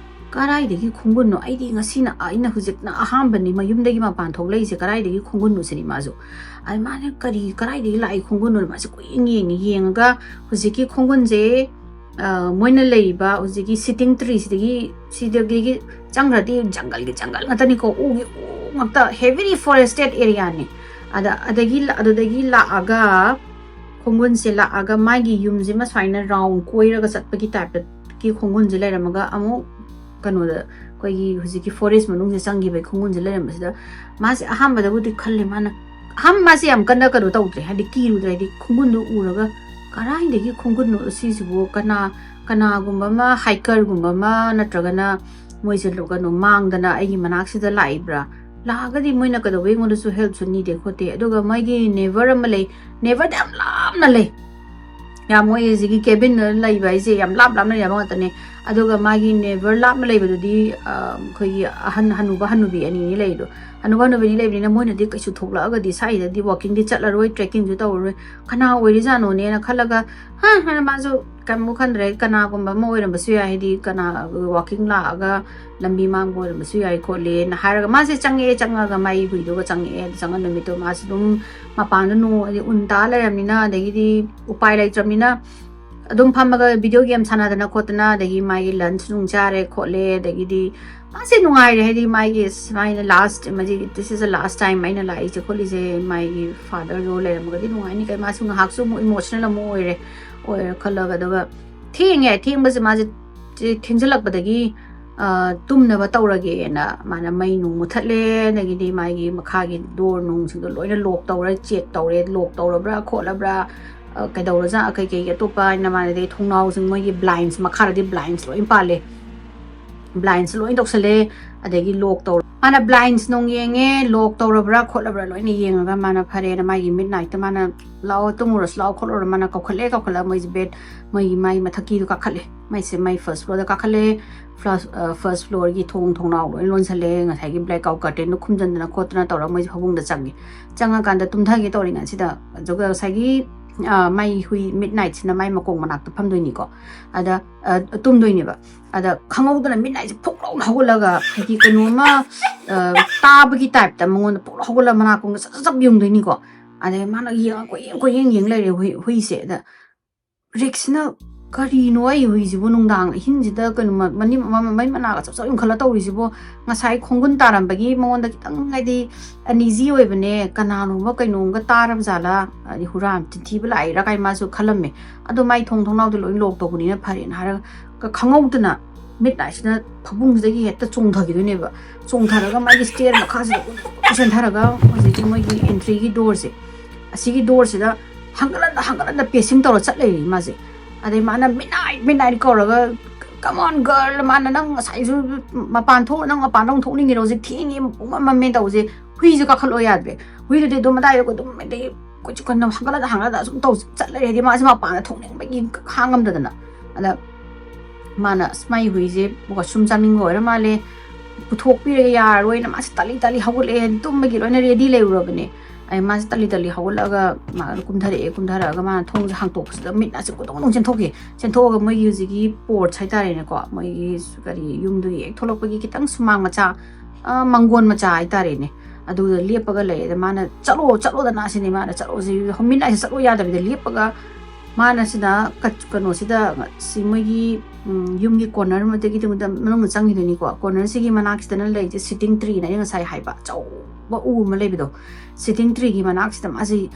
ꯀꯗꯥꯏꯗꯒꯤ ꯈꯣꯡꯒꯨꯟꯅꯣ? ꯑꯩꯗꯤ ꯉꯁꯤꯅ, ꯑꯩꯅ ꯍꯧꯖꯤꯛꯅ ꯑꯍꯥꯟꯕꯅꯤ ꯃꯌꯨꯝꯗꯒꯤ ꯃꯄꯥꯟ ꯊꯣꯛꯂꯛꯏꯁꯦ, ꯀꯗꯥꯏꯗꯒꯤ ꯈꯣꯡꯒꯨꯟꯅꯣ ꯁꯤꯅꯤ ꯃꯥꯁꯨ꯫ ꯑꯗ ꯃꯥꯅ ꯀꯔꯤ, ꯀꯗꯥꯏꯗꯒꯤ ꯂꯥꯛꯏ ꯈꯣꯡꯒꯨꯟꯅꯣ? ꯃꯥꯁꯦ ꯀꯨꯏꯌꯦꯡ ꯌꯦꯡꯉꯦ, ꯌꯦꯡꯉꯒ ꯍꯧꯖꯤꯛꯀꯤ ꯈꯣꯡꯒꯨꯟꯁꯦ ꯃꯣꯏꯅ ꯂꯩꯔꯤꯕ ꯍꯧꯖꯤꯛꯀꯤ sitting tree ꯁꯤꯗꯒꯤ, ꯁꯤꯗꯒꯤ ꯆꯪꯈ꯭ꯔꯗꯤ ꯖꯪꯒꯜꯒꯤ ꯖꯪꯒꯜ ꯉꯥꯛꯇꯅꯤꯀꯣ, ꯎꯒꯤ ꯎ ꯉꯥꯛꯇ, heavily forested area ꯅꯤ꯫ ꯑꯗ ꯑꯗꯒꯤ ꯑꯗꯨꯗꯒꯤ ꯂꯥꯛꯑꯒ ꯈꯣꯡꯒꯨꯟꯁꯦ ꯂꯥꯛꯑꯒ ꯃꯥꯒꯤ ꯌꯨꯝꯁꯤꯃ ꯁꯨꯃꯥꯏꯅ ꯔꯥꯎꯟ ꯀꯣꯏꯔꯒ ꯆꯠꯄꯒꯤ ꯇꯥꯏꯞꯇꯒꯤ ꯈꯣꯡꯒꯨꯟꯁꯦ ꯂꯩꯔꯝꯃꯒ ꯑꯃꯨꯛ ꯀꯩꯅꯣꯗ ꯑꯩꯈꯣꯏꯒꯤ ꯍꯧꯖꯤꯛꯀꯤ ꯐꯣꯔꯦꯁ ꯃꯅꯨꯡꯁꯦ ꯆꯪꯈꯤꯕꯒꯤ ꯈꯣꯡꯒꯨꯟꯁꯦ ꯂꯩꯔꯝꯕꯁꯤꯗ ꯃꯥꯁꯦ ꯑꯍꯥꯟꯕꯗꯕꯨꯗꯤ ꯈꯜꯂꯦ ꯃꯥꯅ ꯑꯍꯥꯟꯕ ꯃꯥꯁꯦ ꯌꯥꯝ ꯀꯟꯅ ꯀꯩꯅꯣ ꯇꯧꯗ꯭ꯔꯦ ꯍꯥꯏꯗꯤ ꯀꯤꯔꯨꯗ꯭ꯔꯦ ꯍꯥꯏꯗꯤ ꯈꯣꯡꯒꯨꯟꯗꯣ ꯎꯔꯒ ꯀꯔꯥꯏꯗꯒꯤ ꯈꯣꯡꯒꯨꯟꯅꯣ ꯁꯤꯁꯤꯕꯨ ꯀꯅꯥ ꯀꯅꯥꯒꯨꯝꯕ ꯑꯃ ꯍꯥꯏꯀꯔꯒꯨꯝꯕ ꯑꯃ ꯅꯠꯇ꯭ꯔꯒꯅ ꯃꯣꯏꯁꯦ ꯀꯩꯅꯣ ꯃꯥꯡꯗꯅ ꯑꯩꯒꯤ ꯃꯅꯥꯛꯁꯤꯗ ꯂꯥꯛꯏꯕ꯭ꯔꯥ ꯂꯥꯛꯑꯒꯗꯤ ꯃꯣꯏꯅ ꯀꯩꯗꯧꯕꯩ ꯑꯩꯉꯣꯟꯗꯁꯨ ꯍꯦꯜꯞꯁꯨ ꯅꯤꯗꯦ ꯈꯣꯠꯇꯦ ꯑꯗꯨꯒ ꯃꯣꯏꯒꯤ ꯅꯦꯕꯔ ꯑꯃ ꯂꯩ ꯅꯦꯕꯔꯗ ꯌꯥꯝ ꯂꯥꯞꯅ ꯂꯩ ꯌꯥꯝ ꯃꯣꯏ ꯍꯧꯖꯤꯛꯀꯤ ꯀꯦꯕꯤꯟꯗ ꯂꯩꯕ ꯍꯥꯏꯁꯦ ꯌꯥꯝ ꯂꯥꯞ ꯂꯥꯞꯅ ꯂꯩꯕ ꯉꯥꯛꯇꯅꯦ ꯑꯗꯨꯒ ꯃꯥꯒꯤ ꯅꯦꯕꯔ ꯂꯥꯞꯅ ꯂꯩꯕꯗꯨꯗꯤ ꯑꯩꯈꯣꯏꯒꯤ ꯑꯍꯟ ꯍꯅꯨꯕ ꯍꯅꯨꯕꯤ ꯑꯅꯤꯅꯤ ꯂꯩꯗꯣ ꯍꯅꯨꯕ ꯍꯅꯨꯕꯤ ꯑꯅꯤ ꯂꯩꯕꯅꯤꯅ ꯃꯣꯏꯅꯗꯤ ꯀꯩꯁꯨ ꯊꯣꯛꯂꯛꯑꯒꯗꯤ ꯁ꯭ꯋꯥꯏꯗꯗꯤ ꯋꯥꯛꯀꯤꯡꯗꯤ ꯆꯠꯂꯔꯣꯏ ꯇ꯭ꯔꯦꯛꯀꯤꯡꯁꯨ ꯇꯧꯔꯔꯣꯏ ꯀꯅꯥ ꯑꯣꯏꯔꯤꯖꯥꯠꯅꯣꯅꯦꯅ ꯈꯜꯂꯒ ꯍꯥ ꯍꯥꯏꯅ ꯃꯥꯁꯨ ꯀꯩꯝꯕꯨ ꯈꯟꯗ꯭ꯔꯦ ꯀꯅꯥꯒꯨꯝꯕ ꯑꯃ ꯑꯣꯏꯔꯝꯕꯁꯨ ꯌꯥꯏ ꯍꯥꯏꯗꯤ ꯀꯅꯥ ꯋꯥꯛꯀꯤꯡ ꯂꯥꯛꯑꯒ ꯂꯝꯕꯤ ꯃꯥꯡꯕ ꯑꯣꯏꯔꯝꯕꯁꯨ ꯌꯥꯏ ꯈꯣꯠꯂꯦꯅ ꯍꯥꯏꯔꯒ ꯃꯥꯁꯦ ꯆꯪꯉꯛꯑꯦ ꯆꯪꯉꯒ ꯃꯥꯏ ꯍꯨꯏꯗꯨꯒ ꯆꯪꯉꯛꯑꯦ ꯑꯗꯨ ꯆꯪꯉꯛ ꯅꯨꯃꯤꯠꯇꯣ ꯃꯥꯁꯦ ꯑꯗꯨꯝ ꯃꯄꯥꯟꯗ ꯅꯣꯡ ꯍꯥꯏꯗꯤ ꯎꯟ ꯇꯥ ꯂꯩꯔꯕꯅꯤꯅ ꯑꯗꯒꯤꯗꯤ ꯎꯄꯥꯏ ꯂꯩꯇ꯭ꯔꯕꯅꯤꯅ ꯑꯗꯨꯝ ꯐꯝꯃꯒ ꯚꯤꯗꯤꯑꯣ ꯒꯦꯝ ꯁꯥꯟꯅꯗꯅ ꯈꯣꯠꯇꯅ ꯑꯗꯒꯤ ꯃꯥꯒꯤ ꯂꯟꯁ ꯅꯨꯡ ꯆꯥꯔꯦ ꯈꯣꯠꯂꯦ ꯑꯗꯒꯤꯗꯤ ꯃꯥꯁꯦ ꯅꯨꯡꯉꯥꯏꯔꯦ ꯍꯥꯏꯗꯤ ꯃꯥꯒꯤ ꯁꯨꯃꯥꯏꯅ ꯂꯥꯁ ꯃꯁꯤ this is the last time ꯑꯩꯅ ꯂꯥꯛꯏꯁꯦ ꯈꯣꯠꯂꯤꯁꯦ ꯃꯥꯒꯤ ꯐꯥꯗꯔꯗꯣ ꯂꯩꯔꯝꯃꯒꯗꯤ ꯅꯨꯡꯉꯥꯏꯅꯤ ꯀꯩ ꯃꯥꯁꯨ ꯉꯥꯏꯍꯥꯛꯁꯨ ꯑꯃꯨꯛ ꯏꯃꯣꯁꯅꯦꯜ ꯑꯃꯨꯛ ꯑꯣꯏꯔꯦ ꯑꯣꯏꯔꯦ ꯈꯜꯂꯒ ꯑꯗꯨꯒ ꯊꯦꯡꯉꯦ ꯊꯦꯡꯕꯁꯦ ꯃꯥꯁꯦ ꯊꯦꯡꯖꯤꯜꯂꯛꯄꯗꯒꯤ ꯇꯨꯝꯅꯕ ꯇꯧꯔꯒꯦꯅ ꯃꯥꯅ ꯃꯩ ꯅꯨꯡ ꯃꯨꯊꯠꯂꯦ ꯑꯗꯒꯤꯗꯤ ꯃꯥꯒꯤ ꯃꯈꯥꯒꯤ ꯗꯣꯔ ꯅꯨꯡꯁꯤꯡꯗꯣ ꯂꯣꯏꯅ ꯂꯣꯛ ꯇꯧꯔ ꯆꯦꯛ ꯇꯧꯔꯦ ꯂꯣꯛ ꯇꯧꯔꯕ꯭ꯔꯥ ꯈꯣꯠꯂꯕ꯭ꯔꯥ ꯀꯩꯗꯧꯔꯖꯥ ꯀꯩꯀꯩ ꯑꯇꯣꯞꯄ ꯍꯥꯏꯅ ꯃꯥꯅꯗꯤ ꯊꯣꯡꯅꯥꯎꯁꯤꯡ ꯃꯣꯏꯒꯤ ꯕ꯭ꯂꯥꯏꯟꯁ ꯃꯈꯥꯗꯗꯤ ꯕ꯭ꯂꯥꯏꯟꯁ ꯂꯣꯏ ꯄꯥꯜꯂꯦ ꯕ꯭ꯂꯥꯏꯟꯁ ꯂꯣꯏ ꯇꯧꯁꯜꯂꯦ ꯑꯗꯒꯤ ꯂꯣꯛ ꯇꯧꯔ ꯃꯥꯅ ꯕ꯭ꯂꯥꯏꯟꯁ ꯅꯨꯡ ꯌꯦꯡꯉꯦ ꯂꯣꯛ ꯇꯧꯔꯕ꯭ꯔꯥ ꯈꯣꯠꯂꯕ꯭ꯔꯥ ꯂꯣꯏꯅ ꯌꯦꯡꯉꯒ ꯃꯥꯅ ꯐꯔꯦꯅ ꯃꯥꯒꯤ ꯃꯤꯠ ꯅꯥꯏꯠꯇ ꯃꯥꯅ ꯂꯥꯛꯑꯣ ꯇꯨꯝꯃꯨꯔꯁꯤ ꯂꯥꯛꯑꯣ ꯈꯣꯠꯂꯨꯔ ꯃꯥꯅ ꯀꯧꯈꯠꯂꯦ ꯀꯧꯈꯠꯂꯒ ꯃꯣꯏꯁꯦ ꯕꯦꯠ ꯃꯣꯏꯒꯤ ꯃꯥꯏ ꯃꯊꯛꯀꯤꯗꯣ ꯀꯥꯈꯠꯂꯦ ꯃꯩꯁꯦ ꯃꯩ ꯐꯥꯔꯁ ꯐ꯭ꯂꯣꯔꯗ ꯀꯥꯈꯠꯂꯦ ꯐꯥꯔꯁ ꯐ꯭ꯂꯣꯔꯒꯤ ꯊꯣꯡ ꯊꯣꯡꯅꯥꯎ ꯂꯣꯏ ꯂꯣꯟꯁꯜꯂꯦ ꯉꯁꯥꯏꯒꯤ ꯕ꯭ꯂꯦꯛ ꯑꯥꯎꯠ ꯀꯔꯇꯦꯟꯗꯣ ꯈꯨꯝꯖꯤꯟꯗꯅ ꯈꯣꯠꯇꯅ ꯇꯧꯔꯒ ꯃꯣꯏꯁꯦ ꯐꯃꯨꯡꯗ ꯆꯪꯉꯦ ꯆꯪꯉꯀꯥꯟꯗ ꯇꯨꯝꯊꯒꯦ ꯇꯧꯔꯤꯉꯩꯁꯤꯗ ꯑꯗꯨꯒ ꯉꯁꯥꯏꯒꯤ ꯃꯥꯏ ꯍꯨꯏ ꯃꯤꯠ ꯅꯥꯏꯠꯁꯤꯅ ꯃꯥꯏ ꯃꯀꯣꯡ ꯃꯅꯥꯛꯇ ꯐꯝꯗꯣꯏꯅꯤꯀꯣ ꯑꯗ ꯇꯨꯝꯗꯣꯏꯅꯦꯕ ꯑꯗ ꯈꯪꯍꯧꯗꯅ ꯃꯤꯠ ꯅꯥꯏꯠꯁꯦ ꯐꯨꯛ ꯂꯥꯎꯅ ꯍꯧꯒꯠꯂꯒ ꯍꯥꯏꯗꯤ ꯀꯩꯅꯣꯝꯃ ꯇꯥꯕꯒꯤ ꯇꯥꯏꯞꯇ ꯃꯉꯣꯟꯗ ꯐꯨꯛ ꯂꯥꯎ ꯍꯧꯒꯠꯂꯒ ꯃꯅꯥꯀꯣꯡꯗ ꯆꯞ ꯆꯞ ꯆꯞ ꯌꯨꯡꯗꯣꯏꯅꯤꯀꯣ ꯑꯗꯩ ꯃꯥꯅ ꯌꯦꯡꯉ ꯀꯣꯏꯌꯦꯡ ꯀꯣꯏꯌꯦꯡ ꯌꯦꯡ ꯂꯩꯔꯦ ꯍꯨꯏ ꯍꯨꯏꯁꯦ ꯑꯗ ꯔꯤꯛꯁꯅ "ꯀꯔꯤꯅꯣ ꯑꯩ ꯍꯨꯏꯁꯤꯕꯨ ꯅꯨꯡꯗꯥꯡ ꯑꯍꯤꯡꯁꯤꯗ ꯀꯩꯅꯣ ꯃ-, ꯃꯅꯤꯡ, ꯃ-, ꯃꯩ ꯃꯅꯥꯒ ꯆꯞ ꯆꯞ ꯌꯨꯡꯈꯠꯂ ꯇꯧꯔꯤꯁꯤꯕꯣ? ꯉꯁꯥꯏ ꯈꯣꯡꯒꯨꯟ ꯇꯥꯔꯝꯕꯒꯤ ꯃꯉꯣꯟꯗ ꯈꯤꯇꯪ ꯍꯥꯏꯗꯤ uneasy ꯑꯣꯏꯕꯅꯦ, ꯀꯅꯥꯅꯣꯝꯒ ꯀꯩꯅꯣꯝꯒ ꯇꯥꯔꯕ ꯖꯥꯠꯂꯥ, ꯍꯥꯏꯗꯤ ꯍꯨꯔꯥꯟ ꯆꯤꯟꯊꯤꯕ ꯂꯥꯛꯏꯔꯥ ꯀꯥꯏ ꯃꯥꯁꯨ ꯈꯜꯂꯝꯃꯦ꯫ ꯑꯗꯣ ꯃꯥꯏ ꯊꯣꯡ ꯊꯣꯡꯅꯥꯎꯗꯤ ꯂꯣꯏ lock ꯇꯧꯕꯅꯤꯅ ꯐꯔꯦꯅ ꯍꯥꯏꯔꯒ ꯈꯪꯍꯧꯗꯅ midnight ꯁꯤꯗ ꯐꯃꯨꯡꯁꯤꯗꯒꯤ ꯍꯦꯛꯇ ꯆꯣꯡꯊꯈꯤꯗꯣꯏꯅꯦꯕ꯫ ꯆꯣꯡꯊꯔꯒ ꯃꯥꯒꯤ stair ꯃꯈꯥꯁꯤꯗ ꯆꯦꯟꯊꯔꯒ ꯍꯧꯖꯤꯛꯀꯤ ꯃꯣꯏꯒꯤ entry ꯒꯤ door ꯁꯦ, ꯑꯁꯤꯒꯤ door ꯁꯤꯗ ꯍꯪꯒꯠ ꯍꯟꯗ, ꯍꯪꯒꯠ ꯍꯟꯗ pacing ꯇꯧꯔ ꯆꯠ ꯂꯩꯔꯦ ꯃꯥꯁꯦ꯫ ꯑꯗꯩ ꯃꯥꯅ midnight, midnight ꯀꯧꯔꯒ, "Come on, girl," ꯃꯥꯅ, "ꯅꯪ ꯉꯁꯥꯏꯁꯨ ꯃꯄꯥꯟ ꯊꯣꯛ, ꯅꯪ ꯃꯄꯥꯟꯗ ꯑꯃꯨꯛ ꯊꯣꯛꯅꯤꯡꯉꯤꯔꯣ? ꯍꯧꯖꯤꯛ ꯊꯦꯡꯉꯦ, ꯄꯨꯡ ꯑꯃ ꯃꯝꯃꯦ ꯇꯧꯁꯦ꯫" ꯍꯨꯏꯁꯦ ꯀꯥꯈꯠꯂꯣ ꯌꯥꯗ꯭ꯔꯦ꯫ ꯍꯨꯏꯗꯨꯗꯤ ꯑꯗꯨꯝ ꯑꯗꯥꯏꯗ ꯑꯗꯨꯝ ꯑꯗꯩ ꯀꯣꯏꯆꯠ ꯀꯣꯏꯅ ꯍꯪꯒꯠꯂꯗ ꯍꯪꯒꯠꯂꯗ ꯁꯨꯝ ꯇꯧ ꯆꯠ ꯂꯩꯔꯦ꯫ ꯍꯥꯏꯗꯤ ꯃꯥꯁꯦ ꯃꯄꯥꯟꯗ ꯊꯣꯛꯅꯤꯡꯕꯒꯤ ꯈꯥꯡꯉꯝꯗꯗꯅ꯫ ꯑꯗ ꯃꯥꯅ, "ꯑꯁ, ꯃꯥꯏ ꯍꯨꯏꯁꯦ washroom ꯆꯪꯅꯤꯡꯕ ꯑꯣꯏꯔ ꯃꯥꯜꯂꯦ, ꯄꯨꯊꯣꯛꯄꯤꯔꯒꯦ, ꯌꯥꯔꯔꯣꯏꯅ" ꯃꯥꯁꯦ ꯇꯥꯂꯤ ꯇꯥꯂꯤ ꯍꯧꯒꯠꯂꯛꯑꯦ꯫ ꯇꯨꯝꯕꯒꯤ ꯂꯣꯏꯅ ready ꯂꯩꯔꯨꯔꯕꯅꯦ꯫ ꯑꯩ ꯃꯥꯁꯦ ꯇꯥꯂꯤ ꯇꯥꯂꯤ ꯍꯧꯒꯠꯂꯛꯑꯒ ꯃꯥ ꯀꯨꯝꯊꯔꯛꯑꯦ꯫ ꯀꯨꯝꯊꯔꯛꯑꯒ ꯃꯥꯅ ꯊꯣꯡꯁꯦ ꯍꯥꯡꯇꯣꯛꯄꯁꯤꯗ ꯃꯤꯠ ꯑꯁꯦ ꯀꯣꯗꯣꯡ ꯀꯣꯗꯣꯡ ꯆꯦꯟꯊꯣꯛꯈꯤ꯫ ꯆꯦꯟꯊꯣꯛꯑꯒ ꯃꯣꯏꯒꯤ ꯍꯧꯖꯤꯛꯀꯤ porch ꯍꯥꯏꯇꯥꯔꯦꯅꯦꯀꯣ, ꯃꯣꯏꯒꯤ ꯀꯔꯤ ꯌꯨꯝꯗꯨꯒꯤ ꯍꯦꯛ ꯊꯣꯛꯂꯛꯄꯒꯤ ꯈꯤꯇꯪ ꯁꯨꯃꯥꯡ ꯃꯆꯥ, ꯑ, ꯃꯪꯒꯣꯟ ꯃꯆꯥ ꯍꯥꯏꯇꯥꯔꯦꯅꯦ, ꯑꯗꯨꯗ ꯂꯦꯞꯄꯒ ꯂꯩ꯫ ꯑꯗ ꯃꯥꯅ, "ꯆꯠꯂꯣ, ꯆꯠꯂꯣꯗꯅ" ꯁꯤꯅꯤ ꯃꯥꯅ ꯆꯠꯂꯣꯁꯤ, midnight ꯁꯦ ꯆꯠꯂꯣ ꯌꯥꯗꯕꯤꯗ ꯂꯦꯞꯄꯒ ꯃꯥꯅ ꯁꯤꯗ ꯀ-, ꯀꯩꯅꯣꯁꯤꯗ ꯁꯤ ꯃꯣꯏꯒꯤ, ꯎꯝ, ꯌꯨꯝꯒꯤ corner ꯑꯃꯗꯒꯤ ꯇꯨꯡꯗ ꯃꯅꯨꯡꯗ ꯆꯪꯈꯤꯗꯣꯏꯅꯤꯀꯣ꯫ Corner ꯁꯤꯒꯤ ꯃꯅꯥꯛꯁꯤꯗꯅ ꯂꯩꯔꯤꯁꯦ sitting tree ꯅ ꯑꯩꯅ ꯉꯁꯥꯏ ꯍꯥꯏꯕ ꯑꯆꯧꯕ ꯎ ꯑꯃ ꯂꯩꯕꯗꯣ, sitting tree ꯒꯤ ꯃꯅꯥꯛꯁꯤꯗ ꯃꯥꯁꯤ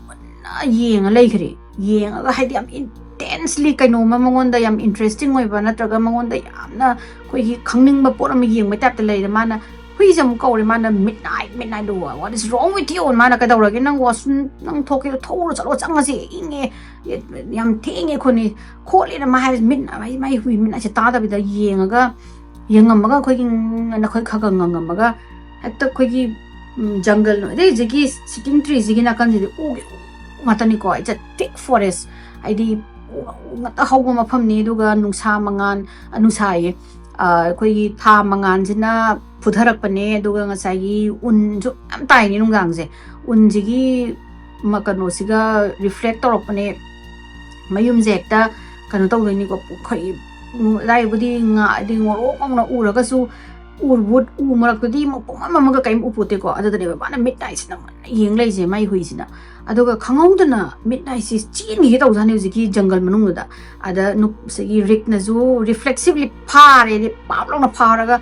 ꯃꯨꯟꯅ ꯌꯦꯡꯉ ꯂꯩꯈ꯭ꯔꯦ꯫ ꯌꯦꯡꯉꯒ ꯍꯥꯏꯗꯤ ꯌꯥꯝ intensely ꯀꯩꯅꯣꯝꯃ ꯃꯉꯣꯟꯗ ꯌꯥꯝ interesting ꯑꯣꯏꯕ ꯅꯠꯇ꯭ꯔꯒ ꯃꯉꯣꯟꯗ ꯌꯥꯝꯅ ꯑꯩꯈꯣꯏꯒꯤ ꯈꯪꯅꯤꯡꯕ ꯄꯣꯠ ꯑꯃ ꯌꯦꯡꯕꯩ type ꯇ ꯂꯩꯔꯦ꯫ ꯃꯥꯅ ꯍꯨꯏꯁꯦ ꯑꯃꯨꯛ ꯀꯧꯔꯦ꯫ ꯃꯥꯅ, "Midnight, midnight, what is wrong with you?" ꯃꯥꯅ, "ꯀꯩꯗꯧꯔꯒꯦ? ꯅꯪ washroom, ꯅꯪ ꯊꯣꯛꯀꯦ ꯊꯣꯛꯎꯔꯣ, ꯆꯠꯂꯣ, ꯆꯪꯉꯁꯤ, ꯏꯪꯉꯦ, ꯌꯥꯝ ꯊꯦꯡꯉꯦ ꯈꯣꯠꯅꯤ ꯈꯣꯠꯂꯤꯅ" ꯃꯥ ꯍꯥꯏꯕꯁꯦ꯫ ꯃꯤꯠ ꯃꯥꯏ, ꯃꯥꯏ ꯍꯨꯏ midnight ꯁꯦ ꯇꯥꯗꯕꯤꯗ ꯌꯦꯡꯉꯒ, ꯌꯦꯡꯉꯝꯃꯒ ꯑꯩꯈꯣꯏꯒꯤ ꯅꯈꯣꯏ ꯈꯔ ꯈꯔ ꯉꯪꯉꯝꯃꯒ ꯍꯦꯛꯇ ꯑꯩꯈꯣꯏꯒꯤ, ꯎꯝ, jungle ꯅꯣ꯫ ꯑꯗꯩ ꯍꯧꯖꯤꯛꯀꯤ sitting tree ꯁꯤꯒꯤ ꯅꯥꯀꯟꯁꯤꯗꯤ ꯎꯒꯤ ꯎ ꯉꯥꯛꯇꯅꯤꯀꯣ꯫ It's a thick forest꯫ ꯍꯥꯏꯗꯤ ꯎ, ꯎ ꯉꯥꯛꯇ ꯍꯧꯕ ꯃꯐꯝꯅꯤ꯫ ꯑꯗꯨꯒ ꯅꯨꯡꯁꯥ ꯃꯉꯥꯜ, ꯑ, ꯅꯨꯡꯁꯥ ꯍꯥꯏꯌꯦ, ꯑ, ꯑꯩꯈꯣꯏꯒꯤ ꯊꯥ ꯃꯉꯥꯜꯁꯤꯅ ꯐꯨꯊꯔꯛꯄꯅꯦ꯫ ꯑꯗꯨꯒ ꯉꯁꯥꯏꯒꯤ ꯎꯟꯁꯨ ꯌꯥꯝ ꯇꯥꯏꯅꯤ ꯅꯨꯡꯗꯥꯡꯁꯦ꯫ ꯎꯟꯁꯤꯒꯤ ꯃ-, ꯀꯩꯅꯣꯁꯤꯒ reflect ꯇꯧꯔꯛꯄꯅꯦ꯫ ꯃꯌꯨꯝꯁꯦ ꯍꯦꯛꯇ ꯀꯩꯅꯣ ꯇꯧꯗꯣꯏꯅꯤꯀꯣ꯫ ꯑꯩꯈꯣꯏ ꯑꯗꯥꯏꯕꯨꯗꯤ ꯉꯥ-, ꯍꯥꯏꯗꯤ ꯉꯣꯔꯣꯛ ꯉꯧꯅ ꯎꯔꯒꯁꯨ ꯎꯔꯕꯨꯠ ꯎ ꯃꯔꯛꯇꯨꯗꯤ ꯃꯄꯨꯡ ꯑꯃ ꯑꯃꯒ ꯀꯔꯤꯝ ꯎꯄꯣꯠꯇꯦꯀꯣ꯫ ꯑꯗꯨꯗꯅꯦꯕ ꯃꯥꯅ ꯃꯤꯠ ꯅꯥꯏꯁꯤꯅ ꯌꯦꯡ ꯂꯩꯁꯦ, ꯃꯥꯏ ꯍꯨꯏꯁꯤꯅ꯫ ꯑꯗꯨꯒ ꯈꯪꯍꯧꯗꯅ ꯃꯤꯠ ꯅꯥꯏꯁꯤ ꯆꯦꯟꯈꯤꯒꯦ ꯇꯧꯖꯥꯠꯅꯤ ꯍꯧꯖꯤꯛꯀꯤ ꯖꯪꯒꯜ ꯃꯅꯨꯡꯗꯨꯗ꯫ ꯑꯗ ꯅꯨꯞ-, ꯉꯁꯥꯏꯒꯤ ꯔꯤꯛꯅꯁꯨ ꯔꯤꯐ꯭ꯂꯦꯛꯁꯤꯚꯂꯤ ꯐꯥꯔꯦ, ꯄꯥꯞ ꯂꯥꯎꯅ ꯐꯥꯔꯒ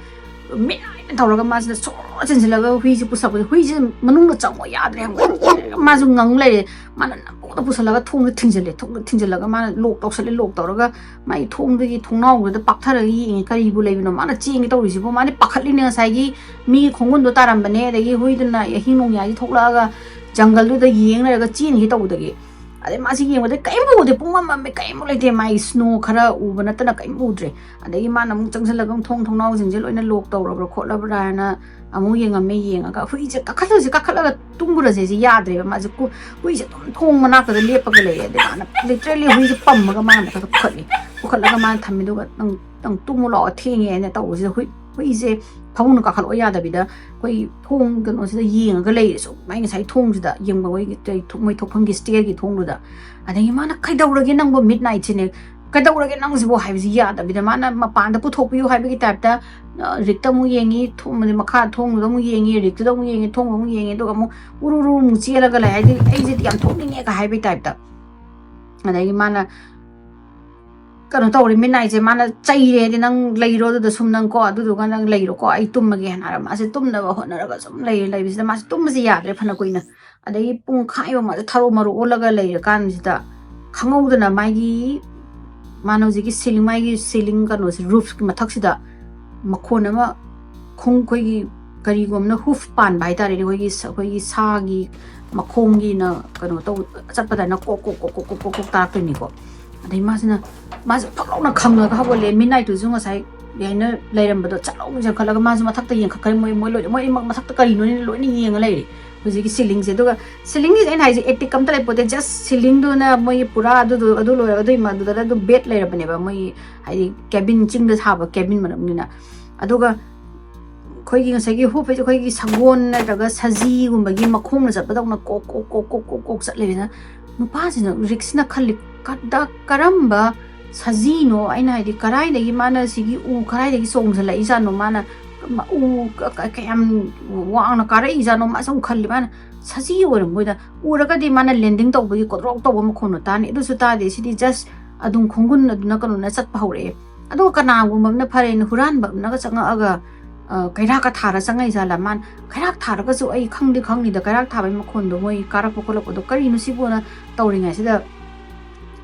ꯃꯤꯠ ꯅꯥꯏꯅ ꯇꯧꯔꯒ ꯃꯥꯁꯤꯅ ꯁꯣꯔ ꯆꯤꯟꯁꯤꯜꯂꯒ ꯍꯨꯏꯁꯦ ꯄꯨꯁꯜꯂꯛꯄꯁꯦ, ꯍꯨꯏꯁꯦ ꯃꯅꯨꯡꯗ ꯆꯪꯉꯣ ꯌꯥꯗ꯭ꯔꯦ, ꯌꯥꯝ ꯀꯟꯅ ꯃꯥꯁꯨ ꯉꯪ ꯂꯩꯔꯦ꯫ ꯃꯥꯅ ꯅꯝꯐꯨꯗ ꯄꯨꯁꯜꯂꯒ ꯊꯣꯡꯗ ꯊꯤꯡꯖꯤꯜꯂꯦ, ꯊꯣꯡꯗ ꯊꯤꯡꯖꯤꯜꯂꯒ ꯃꯥꯅ ꯂꯣꯛ ꯇꯧꯁꯜꯂꯦ, ꯂꯣꯛ ꯇꯧꯔꯒ ꯃꯥꯒꯤ ꯊꯣꯡꯗꯨꯒꯤ ꯊꯣꯡꯅꯥꯎꯗꯨꯗ ꯄꯥꯛꯊꯔꯒ ꯌꯦꯡꯉꯦ, ꯀꯔꯤꯕꯨ ꯂꯩꯕꯅꯣ ꯃꯥꯅ ꯆꯦꯟꯒꯦ ꯇꯧꯔꯤꯁꯤꯕꯣ꯫ ꯃꯥꯗꯤ ꯄꯥꯈꯠꯂꯤꯅꯦ, ꯉꯁꯥꯏꯒꯤ ꯃꯤꯒꯤ ꯈꯣꯡꯒꯨꯟꯗꯣ ꯇꯥꯔꯝꯕꯅꯦ, ꯑꯗꯒꯤ ꯍꯨꯏꯗꯨꯅ ꯑꯍꯤꯡ ꯅꯣꯡꯌꯥꯏꯁꯤ ꯊꯣꯛꯂꯛꯑꯒ ꯖꯪꯒꯜꯗꯨꯗ ꯌꯦꯡ ꯂꯩꯔꯒ ꯆꯦꯟꯒꯦ ꯇꯧꯕꯗꯒꯤ꯫ ꯑꯗꯩ ꯃꯥꯁꯤ ꯌꯦꯡꯕꯗ ꯀꯔꯤꯝ ꯎꯗꯦ, ꯄꯨꯡꯃꯝ ꯃꯝꯃꯦ, ꯀꯔꯤꯝ ꯂꯩꯇꯦ, ꯃꯥꯒꯤ ꯁ꯭ꯅꯣ ꯈꯔ ꯎꯕ ꯅꯠꯇꯅ ꯀꯔꯤꯝ ꯎꯗ꯭ꯔꯦ꯫ ꯑꯗꯒꯤ ꯃꯥꯅ ꯑꯃꯨꯛ ꯆꯪꯁꯤꯜꯂꯒ ꯑꯃꯨꯛ ꯊꯣꯡ ꯊꯣꯡꯅꯥꯎꯁꯤꯡꯁꯦ ꯂꯣꯏꯅ ꯂꯣꯛ ꯇꯧꯔꯕ꯭ꯔꯥ ꯈꯣꯠꯂꯕ꯭ꯔꯥ ꯍꯥꯏꯅ ꯑꯃꯨꯛ ꯌꯦꯡꯉꯝꯃꯦ꯫ ꯌꯦꯡꯉꯒ ꯍꯨꯏꯁꯦ ꯀꯥꯈꯠꯂꯁꯦ, ꯀꯥꯈꯠꯂꯒ ꯇꯨꯝꯈ꯭ꯔꯁꯦ, ꯁꯤ ꯌꯥꯗ꯭ꯔꯦꯕ꯫ ꯃꯥꯁꯦ ꯀꯨ-, ꯍꯨꯏꯁꯦ ꯑꯗꯨꯝ ꯊꯣꯡ ꯃꯅꯥꯛꯇꯗ ꯂꯦꯞꯄꯒ ꯂꯩꯌꯦ꯫ ꯑꯗꯩ ꯃꯥꯅ literally ꯍꯨꯏꯁꯦ ꯄꯝꯃꯒ ꯃꯥꯅ ꯃꯊꯛꯇ ꯄꯨꯈꯠꯂꯦ, ꯄꯨꯈꯠꯂꯒ ꯃꯥꯅ ꯊꯝꯃꯦ꯫ ꯑꯗꯨꯒ "ꯅꯪ, ꯅꯪ ꯇꯨꯝꯃꯨ ꯂꯥꯛꯑꯣ, ꯊꯦꯡꯉꯦ" ꯍꯥꯏꯅ ꯇꯧꯕꯁꯤꯗ ꯍꯨꯏ, ꯍꯨꯏꯁꯦ ꯐꯃꯨꯡꯗ ꯀꯥꯈꯠꯂꯛꯑꯣ ꯌꯥꯗꯕꯤꯗ ꯑꯩꯈꯣꯏ ꯊꯣꯡ ꯀꯩꯅꯣꯁꯤꯗ ꯌꯦꯡꯉꯒ ꯂꯩꯔꯦ꯫ ꯁꯨꯝ ꯃꯥꯏ ꯉꯁꯥꯏ ꯊꯣꯡꯁꯤꯗ ꯌꯦꯡꯕ, ꯃꯣꯏꯒꯤ ꯇꯩ-, ꯃꯣꯏ ꯊꯣꯛꯐꯝꯒꯤ stairꯒꯤ ꯊꯣꯡꯗꯨꯗ꯫ ꯑꯗꯒꯤ ꯃꯥꯅ "ꯀꯩꯗꯧꯔꯒꯦ ꯅꯪꯕꯨ, ꯃꯤꯠ ꯅꯥꯏꯠꯁꯤꯅꯦ, ꯀꯩꯗꯧꯔꯒꯦ ꯅꯪꯁꯤꯕꯨ?" ꯍꯥꯏꯕꯁꯤ ꯌꯥꯗꯕꯤꯗ ꯃꯥꯅ ꯃꯄꯥꯟꯗ ꯄꯨꯊꯣꯛꯄꯤꯌꯨ ꯍꯥꯏꯕꯒꯤ typeꯇ, ꯑ, ꯔꯤꯛꯇ ꯑꯃꯨꯛ ꯌꯦꯡꯉꯤ, ꯊꯣꯡ-, ꯃꯈꯥ ꯊꯣꯡꯗꯨꯗ ꯑꯃꯨꯛ ꯌꯦꯡꯉꯤ, ꯔꯤꯛꯇꯨꯗ ꯑꯃꯨꯛ ꯌꯦꯡꯉꯤ, ꯊꯣꯡꯗ ꯑꯃꯨꯛ ꯌꯦꯡꯉꯤ, ꯑꯗꯨꯒ ꯑꯃꯨꯛ ꯎꯔꯨ ꯎꯔꯨ ꯑꯃꯨꯛ ꯆꯦꯜꯂꯒ ꯂꯩ꯫ ꯍꯥꯏꯗꯤ ꯑꯩꯁꯦ ꯌꯥꯝ ꯊꯣꯛꯅꯤꯡꯉꯦꯒ ꯍꯥꯏꯕꯒꯤ typeꯇ꯫ ꯑꯗꯒꯤ ꯃꯥꯅ ꯀꯩꯅꯣ ꯇꯧꯔꯦ, ꯃꯤꯠ ꯅꯥꯏꯁꯦ ꯃꯥꯅ ꯆꯩꯔꯦ, ꯍꯥꯏꯗꯤ "ꯅꯪ ꯂꯩꯔꯣ ꯑꯗꯨꯗ ꯁꯨꯝ ꯅꯪ ꯀꯣ, ꯑꯗꯨꯗꯨꯒ ꯅꯪ ꯂꯩꯔꯣꯀꯣ, ꯑꯩ ꯇꯨꯝꯃꯒꯦ" ꯍꯥꯏꯅ ꯍꯥꯏꯔ ꯃꯥꯁꯦ ꯇꯨꯝꯅꯕ ꯍꯣꯠꯅꯔꯒ ꯁꯨꯝ ꯂꯩꯔꯦ꯫ ꯂꯩꯕꯁꯤꯗ ꯃꯥꯁꯦ ꯇꯨꯝꯕꯁꯦ ꯌꯥꯗ꯭ꯔꯦ ꯐꯅ ꯀꯨꯏꯅ꯫ ꯑꯗꯒꯤ ꯄꯨꯡꯈꯥꯏ ꯑꯃ ꯃꯥꯁꯦ ꯊꯔꯣ ꯃꯔꯣ ꯑꯣꯜꯂꯒ ꯂꯩꯔꯀꯥꯟꯁꯤꯗ ꯈꯪꯍꯧꯗꯅ ꯃꯥꯒꯤ, ꯃꯥꯅ ꯍꯧꯖꯤꯛꯀꯤ ceiling, ꯃꯥꯒꯤ ceiling ꯀꯩꯅꯣꯁꯦ, roofꯀꯤ ꯃꯊꯛꯁꯤꯗ ꯃꯈꯣꯟ ꯑꯃ, ꯈꯣꯡ-, ꯑꯩꯈꯣꯏꯒꯤ ꯀꯔꯤꯒꯨꯝꯕꯅ hoof ꯄꯥꯟꯕ ꯍꯥꯏꯇꯥꯔꯦꯅꯦ, ꯑꯩꯈꯣꯏꯒꯤ ꯁ-, ꯑꯩꯈꯣꯏꯒꯤ ꯁꯥꯒꯤ ꯃꯈꯣꯡꯒꯤꯅ ꯀꯩꯅꯣ ꯇꯧ, ꯆꯠꯄꯗꯅ ꯀꯣꯛ ꯀꯣꯛ ꯀꯣꯛ ꯀꯣꯛ ꯀꯣꯛ ꯀꯣꯛ ꯀꯣꯛ ꯇꯥꯔꯛꯇꯣꯏꯅꯤꯀꯣ꯫ ꯑꯗꯩ ꯃꯥꯁꯤꯅ, ꯃꯥꯁꯦ ꯐꯛ ꯂꯥꯎꯅ ꯈꯪꯉꯒ ꯍꯧꯒꯠꯂꯦ꯫ ꯃꯤꯠ ꯅꯥꯏꯠꯇꯨꯁꯨ ꯉꯁꯥꯏ ꯑꯩꯅ ꯂꯩꯔꯝꯕꯗꯣ ꯆꯠ ꯂꯥꯎꯅ ꯆꯦꯟꯈꯠꯂꯒ ꯃꯥꯁꯦ ꯃꯊꯛꯇ ꯌꯦꯡꯈꯠꯈ꯭ꯔꯦ꯫ ꯃꯣꯏ, ꯃꯣꯏ ꯂꯣꯏ, ꯃꯣꯏ ꯑꯅꯤꯃꯛ ꯃꯊꯛꯇ ꯀꯔꯤꯅꯣꯅ ꯂꯣꯏꯅ ꯌꯦꯡꯉ ꯂꯩꯔꯦ꯫ ꯍꯧꯖꯤꯛꯀꯤ ceilingꯁꯦ꯫ ꯑꯗꯨꯒ ceilingꯒꯤꯁꯦ ꯑꯩꯅ ꯍꯥꯏꯁꯦ attic ꯑꯝꯇ ꯂꯩꯄꯣꯠꯇꯦ, just ceilingꯗꯨꯅ ꯃꯣꯏꯒꯤ ꯄꯨꯔꯥ ꯑꯗꯨꯗꯣ, ꯑꯗꯨ ꯂꯣꯏꯔꯒ ꯑꯗꯨꯒꯤ ꯃꯗꯨꯗ ꯑꯗꯨꯝ bed ꯂꯩꯔꯕꯅꯦꯕ, ꯃꯣꯏꯒꯤ ꯍꯥꯏꯗꯤ cabin, ꯆꯤꯡꯗ ꯁꯥꯕ cabin ꯃꯔꯝꯅꯤꯅ꯫ ꯑꯗꯨꯒ ꯑꯩꯈꯣꯏꯒꯤ ꯉꯁꯥꯏꯒꯤ hoof ꯍꯥꯏꯁꯦ ꯑꯩꯈꯣꯏꯒꯤ ꯁꯒꯣꯜ ꯅꯠꯇ꯭ꯔꯒ ꯁꯖꯤꯒꯨꯝꯕꯒꯤ ꯃꯈꯣꯡꯅ ꯆꯠꯄꯗꯧꯅ ꯀꯣꯛ ꯀꯣꯛ ꯀꯣꯛ ꯀꯣꯛ ꯀꯣꯛ ꯀꯣꯛ ꯆꯠꯂꯦꯅ ꯅꯨꯄꯥꯁꯤꯅ, ꯔꯤꯛꯁꯤꯅ ꯈꯜꯂꯤ, "ꯀꯗ-, ꯀꯔꯝꯕ ꯁꯖꯤꯅꯣ?" ꯑꯩꯅ ꯍꯥꯏꯗꯤ, "ꯀꯔꯥꯏꯗꯒꯤ ꯃꯥꯅ ꯁꯤꯒꯤ ꯎ ꯀꯔꯥꯏꯗꯒꯤ ꯆꯣꯡꯁꯤꯜꯂꯛꯏꯖꯥꯠꯅꯣ? ꯃꯥꯅ ꯎ ꯀ- ꯀ- ꯀꯌꯥꯝ ꯋꯥꯡꯅ ꯀꯥꯔꯛꯏꯖꯥꯠꯅꯣ ꯃꯥꯁꯨ ꯑꯃꯨꯛ ꯈꯜꯂꯤ꯫ ꯃꯥꯅ ꯁꯖꯤ ꯑꯣꯏꯔꯝꯕꯣꯏꯗ, ꯎꯔꯒꯗꯤ ꯃꯥꯅ ꯂꯦꯟꯗꯤꯡ ꯇꯧꯕꯒꯤ ꯀꯣꯗ꯭ꯔꯣꯛ ꯇꯧꯕ ꯃꯈꯣꯟꯗꯣ ꯇꯥꯅꯤ, ꯑꯗꯨꯁꯨ ꯇꯥꯗꯦ꯫ ꯁꯤꯗꯤ ꯖꯁ ꯑꯗꯨꯝ ꯈꯣꯡꯒꯨꯟ ꯑꯗꯨꯅ ꯀꯩꯅꯣꯅ ꯆꯠꯄ ꯍꯧꯔꯛꯑꯦ꯫ ꯑꯗꯨꯒ ꯀꯅꯥꯒꯨꯝꯕ ꯑꯃꯅ ꯐꯔꯦꯅ ꯍꯨꯔꯥꯟꯕ ꯑꯃꯅꯒ ꯆꯪꯉꯛꯑꯒ, ꯑ, ꯀꯩꯔꯥꯛꯀ ꯊꯥꯔ ꯆꯪꯉꯛꯏ ꯖꯥꯠꯂꯥ? ꯃꯥꯅ ꯀꯩꯔꯥꯛ ꯊꯥꯔꯒꯁꯨ ꯑꯩ ꯈꯪꯗꯤ ꯈꯪꯅꯤꯗ, ꯀꯩꯔꯥꯛ ꯊꯥꯕꯒꯤ ꯃꯈꯣꯟꯗꯣ ꯃꯣꯏ ꯀꯥꯔꯛꯄ ꯈꯣꯠꯂꯛꯄꯗꯣ ꯀꯔꯤꯅꯣ ꯁꯤꯕꯨꯅ ꯇꯧꯔꯤꯉꯩꯁꯤꯗ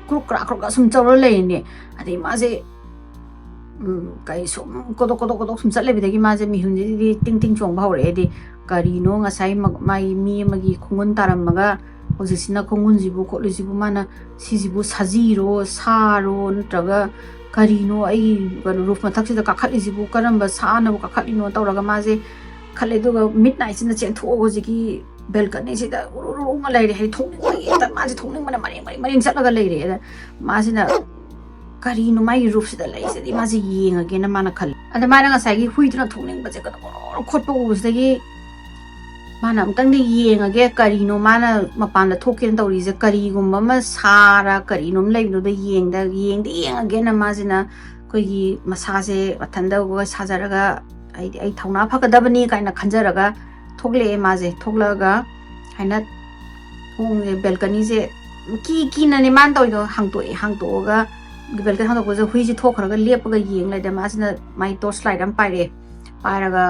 ꯀ꯭ꯔꯨꯛ ꯀ꯭ꯔꯥꯛ ꯀ꯭ꯔꯨꯛ ꯀ꯭ꯔꯥꯛ ꯁꯨꯝ ꯇꯧꯔ ꯂꯩꯔꯤꯅꯦ꯫ ꯑꯗꯩ ꯃꯥꯁꯦ, ꯎꯝ, ꯀꯩ ꯁꯨꯝ ꯀꯣꯗꯣꯛ ꯀꯣꯗꯣꯛ ꯀꯣꯗꯣꯛ ꯁꯨꯝ ꯆꯠꯂꯦꯕꯗꯒꯤ ꯃꯥꯁꯦ ꯃꯤꯍꯨꯟꯁꯤꯗꯤ ꯇꯤꯡ ꯇꯤꯡ ꯆꯣꯡꯕ ꯍꯧꯔꯛꯑꯦ꯫ ꯍꯥꯏꯗꯤ ꯀꯔꯤꯅꯣ ꯉꯁꯥꯏ ꯃ-, ꯃꯥꯒꯤ ꯃꯤ ꯑꯃꯒꯤ ꯈꯣꯡꯒꯨꯟ ꯇꯥꯔꯝꯃꯒ ꯍꯧꯖꯤꯛꯁꯤꯅ ꯈꯣꯡꯒꯨꯟꯁꯤꯕꯨ ꯈꯣꯠꯂꯤꯁꯤꯕꯨ, ꯃꯥꯅ ꯁꯤꯁꯤꯕꯨ ꯁꯖꯤꯔꯣ ꯁꯥꯔꯣ ꯅꯠꯇ꯭ꯔꯒ ꯀꯔꯤꯅꯣ, ꯑꯩ ꯀꯩꯅꯣ ꯔꯨꯐ ꯃꯊꯛꯁꯤꯗ ꯀꯥꯈꯠꯂꯤꯁꯤꯕꯨ ꯀꯔꯝꯕ ꯁꯥꯅꯕꯨ ꯀꯥꯈꯠꯂꯤꯅꯣ ꯇꯧꯔꯒ ꯃꯥꯁꯦ ꯈꯜꯂꯦ꯫ ꯑꯗꯨꯒ ꯃꯤꯠ ꯅꯥꯏꯠꯁꯤꯅ ꯆꯦꯟꯊꯣꯛꯑꯒ ꯍꯧꯖꯤꯛꯀꯤ ꯕꯦꯜꯀꯅꯤꯁꯤꯗ ꯎꯔꯨ ꯎꯔꯨ ꯎꯪꯉ ꯂꯩꯔꯦ꯫ ꯍꯥꯏꯗꯤ ꯊꯣꯛꯅꯤꯡꯕꯒꯤ ꯍꯦꯛꯇ ꯃꯥꯁꯦ ꯊꯣꯛꯅꯤꯡꯕꯅ ꯃꯔꯦꯡ ꯃꯔꯦꯡ ꯃꯔꯦꯡ ꯆꯠꯂꯒ ꯂꯩꯔꯦ꯫ ꯑꯗ ꯃꯥꯁꯤꯅ ꯀꯔꯤꯅꯣ ꯃꯥꯒꯤ ꯔꯨꯐꯁꯤꯗ ꯂꯩꯔꯤꯁꯤꯗꯤ ꯃꯥꯁꯦ ꯌꯦꯡꯉꯒꯦꯅ ꯃꯥꯅ ꯈꯜꯂꯤ꯫ ꯑꯗ ꯃꯥꯅ ꯉꯁꯥꯏꯒꯤ ꯍꯨꯏꯗꯨꯅ ꯊꯣꯛꯅꯤꯡꯕꯁꯦ ꯀꯩꯅꯣ ꯈꯣꯠꯄ ꯎꯕꯁꯤꯗꯒꯤ ꯃꯥꯅ ꯑꯃꯨꯛꯇꯪꯗꯤ ꯌꯦꯡꯉꯒꯦ, ꯀꯔꯤꯅꯣ ꯃꯥꯅ ꯃꯄꯥꯟꯗ ꯊꯣꯛꯀꯦꯅ ꯇꯧꯔꯤꯁꯦ, ꯀꯔꯤꯒꯨꯝꯕ ꯑꯃ ꯁꯥꯔ ꯀꯔꯤꯅꯣꯝ ꯂꯩꯕꯗꯨꯗ ꯌꯦꯡꯗ ꯌꯦꯡꯗꯤ ꯌꯦꯡꯉꯒꯦꯅ ꯃꯥꯁꯤꯅ ꯑꯩꯈꯣꯏꯒꯤ ꯃꯁꯥꯁꯦ ꯃꯊꯟꯇ ꯁꯥꯖꯔꯒ, ꯑꯩꯗꯤ ꯑꯩ ꯊꯧꯅꯥ ꯐꯒꯗꯕꯅꯤ ꯀꯥꯏꯅ ꯈꯟꯖꯔꯒ ꯊꯣꯛꯂꯛꯑꯦ꯫ ꯃꯥꯁꯦ ꯊꯣꯛꯂꯛꯑꯒ ꯍꯥꯏꯅ ꯊꯣꯡꯁꯦ, ꯕꯦꯜꯀꯅꯤꯁꯦ ꯀꯤ ꯀꯤꯅꯅꯦ ꯃꯥꯅ ꯇꯧꯔꯤꯗꯣ꯫ ꯍꯥꯡꯇꯣꯛꯑꯦ, ꯍꯥꯡꯇꯣꯛꯑꯒ ꯕꯦꯜꯀꯅꯤ ꯍꯥꯡꯗꯣꯛꯄꯁꯦ ꯍꯨꯏꯁꯦ ꯊꯣꯛꯈ꯭ꯔꯒ ꯂꯦꯞꯄꯒ ꯌꯦꯡ ꯂꯩꯔꯦ꯫ ꯃꯥꯁꯤꯅ ꯃꯥꯏ ꯇꯣꯔꯆ ꯂꯥꯏꯠ ꯑꯃ ꯄꯥꯏꯔꯛꯑꯦ꯫ ꯄꯥꯏꯔꯒ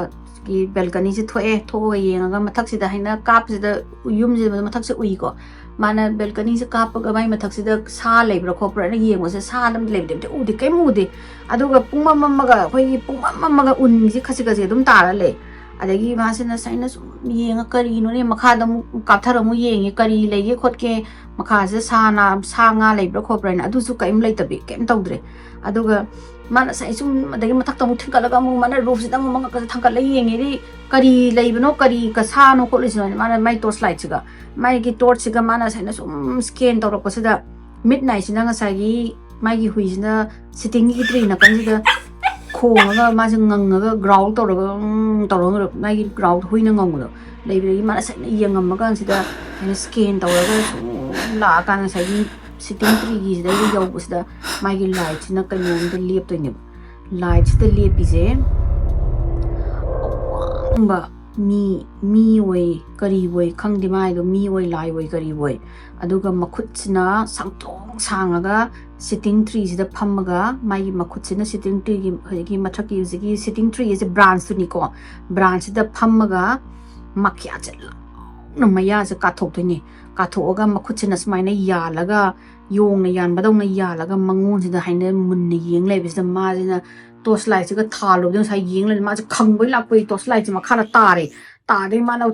ꯕꯦꯜꯀꯅꯤꯁꯦ ꯊꯣꯛꯑꯦ꯫ ꯊꯣꯛꯑꯒ ꯌꯦꯡꯉꯒ ꯃꯊꯛꯁꯤꯗ ꯍꯥꯏꯅ ꯀꯥꯞꯄꯁꯤꯗ ꯌꯨꯝꯁꯦ ꯃꯊꯛꯁꯦ ꯎꯏꯀꯣ꯫ ꯃꯥꯅ ꯕꯦꯜꯀꯅꯤꯁꯦ ꯀꯥꯞꯄꯒ ꯃꯥꯏ ꯃꯊꯛꯁꯤꯗ ꯁꯥ ꯂꯩꯕ꯭ꯔꯥ ꯈꯣꯠꯄ꯭ꯔꯥꯅ ꯌꯦꯡꯕꯁꯦ ꯁꯥ ꯑꯗꯨꯝ ꯂꯩꯕꯗꯤ ꯑꯝꯇ ꯎꯗꯦ, ꯀꯩꯝ ꯎꯗꯦ꯫ ꯑꯗꯨꯒ ꯄꯨꯡꯃꯝ ꯃꯝꯃꯒ, ꯑꯩꯈꯣꯏꯒꯤ ꯄꯨꯡꯃꯝ ꯃꯝꯃꯒ ꯎꯟꯁꯦ ꯈꯖꯤꯛ ꯈꯖꯤꯛ ꯑꯗꯨꯝ ꯇꯥꯔ ꯂꯩ꯫ ꯑꯗꯒꯤ ꯃꯥꯁꯤꯅ ꯁꯨꯃꯥꯏꯅ ꯁꯨꯝ ꯌꯦꯡꯉ ꯀꯔꯤꯅꯣꯅꯦ, ꯃꯈꯥꯗ ꯑꯃꯨꯛ ꯀꯥꯞꯊꯔ ꯑꯃꯨꯛ ꯌꯦꯡꯉꯦ, ꯀꯔꯤ ꯂꯩꯒꯦ ꯈꯣꯠꯀꯦ, ꯃꯈꯥꯁꯤꯗ ꯁꯥ ꯅꯥ-, ꯁꯥ ꯉꯥ ꯂꯩꯕ꯭ꯔꯥ ꯈꯣꯠꯄ꯭ꯔꯥꯅ꯫ ꯑꯗꯨꯁꯨ ꯀꯔꯤꯝ ꯂꯩꯇꯕꯤ, ꯀꯔꯤꯝ ꯇꯧꯗ꯭ꯔꯦ꯫ ꯑꯗꯨꯒ ꯃꯥꯅ ꯉꯁꯥꯏ ꯁꯨꯝ ꯑꯗꯒꯤ ꯃꯊꯛꯇ ꯑꯃꯨꯛ ꯊꯤꯟꯒꯠꯂꯒ ꯑꯃꯨꯛ ꯃꯥꯅ ꯔꯨꯐꯁꯤꯗ ꯑꯃꯨꯛ ꯃꯉꯛꯀꯁꯦ ꯊꯥꯡꯒꯠꯂ ꯌꯦꯡꯉꯦꯗꯤ ꯀꯔꯤ ꯂꯩꯕꯅꯣ, ꯀꯔꯤ ꯀ-, ꯁꯥꯅꯣ ꯈꯣꯠꯂꯤꯁꯤꯅꯣ ꯍꯥꯏꯅ ꯃꯥꯅ ꯃꯥꯏ ꯇꯣꯔꯆ ꯂꯥꯏꯠꯁꯤꯒ, ꯃꯥꯒꯤ ꯇꯣꯔꯆꯁꯤꯒ ꯃꯥꯅ ꯁꯨꯃꯥꯏꯅ ꯁꯨꯝ ꯁ꯭ꯀꯦꯟ ꯇꯧꯔꯛꯄꯁꯤꯗ ꯃꯤꯠ ꯅꯥꯏꯁꯤꯅ ꯉꯁꯥꯏꯒꯤ ꯃꯥꯒꯤ ꯍꯨꯏꯁꯤꯅ ꯁꯤꯇꯤꯡꯒꯤ ꯇ꯭ꯔꯤ ꯅꯥꯀꯟꯁꯤꯗ ꯈꯣꯡꯉꯒ ꯃꯥꯁꯦ ꯉꯪꯉꯒ ꯒ꯭ꯔꯥꯎꯜ ꯇꯧꯔꯒ, ꯎꯝ, ꯇꯧꯔꯒ ꯃꯥꯒꯤ ꯒ꯭ꯔꯥꯎꯜ ꯍꯨꯏꯅ ꯉꯪꯕꯗꯣ ꯂꯩꯕꯗꯒꯤ ꯃꯥꯅ ꯁꯥꯏꯅ ꯌꯦꯡꯉꯝꯃ ꯀꯥꯟꯁꯤꯗ ꯁꯨꯃꯥꯏꯅ ꯁ꯭ꯀꯦꯟ ꯇꯧꯔꯒ ꯁꯨꯝ ꯂꯥꯛꯑꯀꯥꯟꯗ ꯉꯁꯥꯏꯒꯤ ꯁꯤꯇꯤꯡ ꯇ꯭ꯔꯤꯒꯤꯁꯤꯗꯩꯗ ꯌꯧꯕꯁꯤꯗ ꯃꯥꯒꯤ ꯂꯥꯏꯠꯁꯤꯅ ꯀꯩꯅꯣꯝꯗ ꯂꯦꯞꯇꯣꯏꯅꯦꯕ꯫ ꯂꯥꯏꯠꯁꯤꯗ ꯂꯦꯞꯄꯤꯁꯦ ꯑꯁꯦꯡꯕ ꯃꯤ, ꯃꯤ ꯑꯣꯏ ꯀꯔꯤ ꯑꯣꯏ ꯈꯪꯗꯦ, ꯃꯥꯏꯗꯣ ꯃꯤ ꯑꯣꯏ ꯂꯥꯏ ꯑꯣꯏ ꯀꯔꯤ ꯑꯣꯏ꯫ ꯑꯗꯨꯒ ꯃꯈꯨꯠꯁꯤꯅ ꯁꯥꯡꯇ꯭ꯔꯣꯡ ꯁꯥꯡꯉꯒ sitting treeꯁꯤꯗ ꯐꯝꯃꯒ, ꯃꯥꯒꯤ ꯃꯈꯨꯠꯁꯤꯅ sitting treeꯒꯤ ꯍꯧꯖꯤꯛꯀꯤ ꯃꯊꯛꯀꯤ ꯍꯧꯖꯤꯛꯀꯤ sitting treeꯁꯦ branchꯇꯨꯅꯤꯀꯣ, branchꯁꯤꯗ ꯐꯝꯃꯒ ꯃꯈ꯭ꯌꯥꯠꯁꯦ ꯂꯥꯎꯅ ꯃꯌꯥꯁꯦ ꯀꯥꯊꯣꯛꯇꯣꯏꯅꯤ꯫ ꯀꯥꯊꯣꯛꯑꯒ ꯃꯈꯨꯠꯁꯤꯅ ꯁꯨꯃꯥꯏꯅ ꯌꯥꯜꯂꯒ, ꯌꯣꯡꯅ ꯌꯥꯟꯕꯗꯧꯅ ꯌꯥꯜꯂꯒ ꯃꯉꯣꯟꯁꯤꯗ ꯍꯥꯏꯅ ꯃꯨꯟꯅ ꯌꯦꯡ ꯂꯩꯕꯁꯤꯗ, ꯃꯥꯁꯤꯅ torch lightꯁꯤꯒ ꯊꯥꯜꯂꯨꯕꯗ ꯉꯁꯥꯏ ꯌꯦꯡ ꯂꯩꯔꯦ꯫ ꯃꯥꯁꯦ ꯈꯪꯕꯩ ꯂꯥꯛꯄꯩ torch lightꯁꯦ ꯃꯈꯥꯗ ꯇꯥꯔꯦ꯫ ꯇꯥꯗꯩ ꯃꯥꯅ,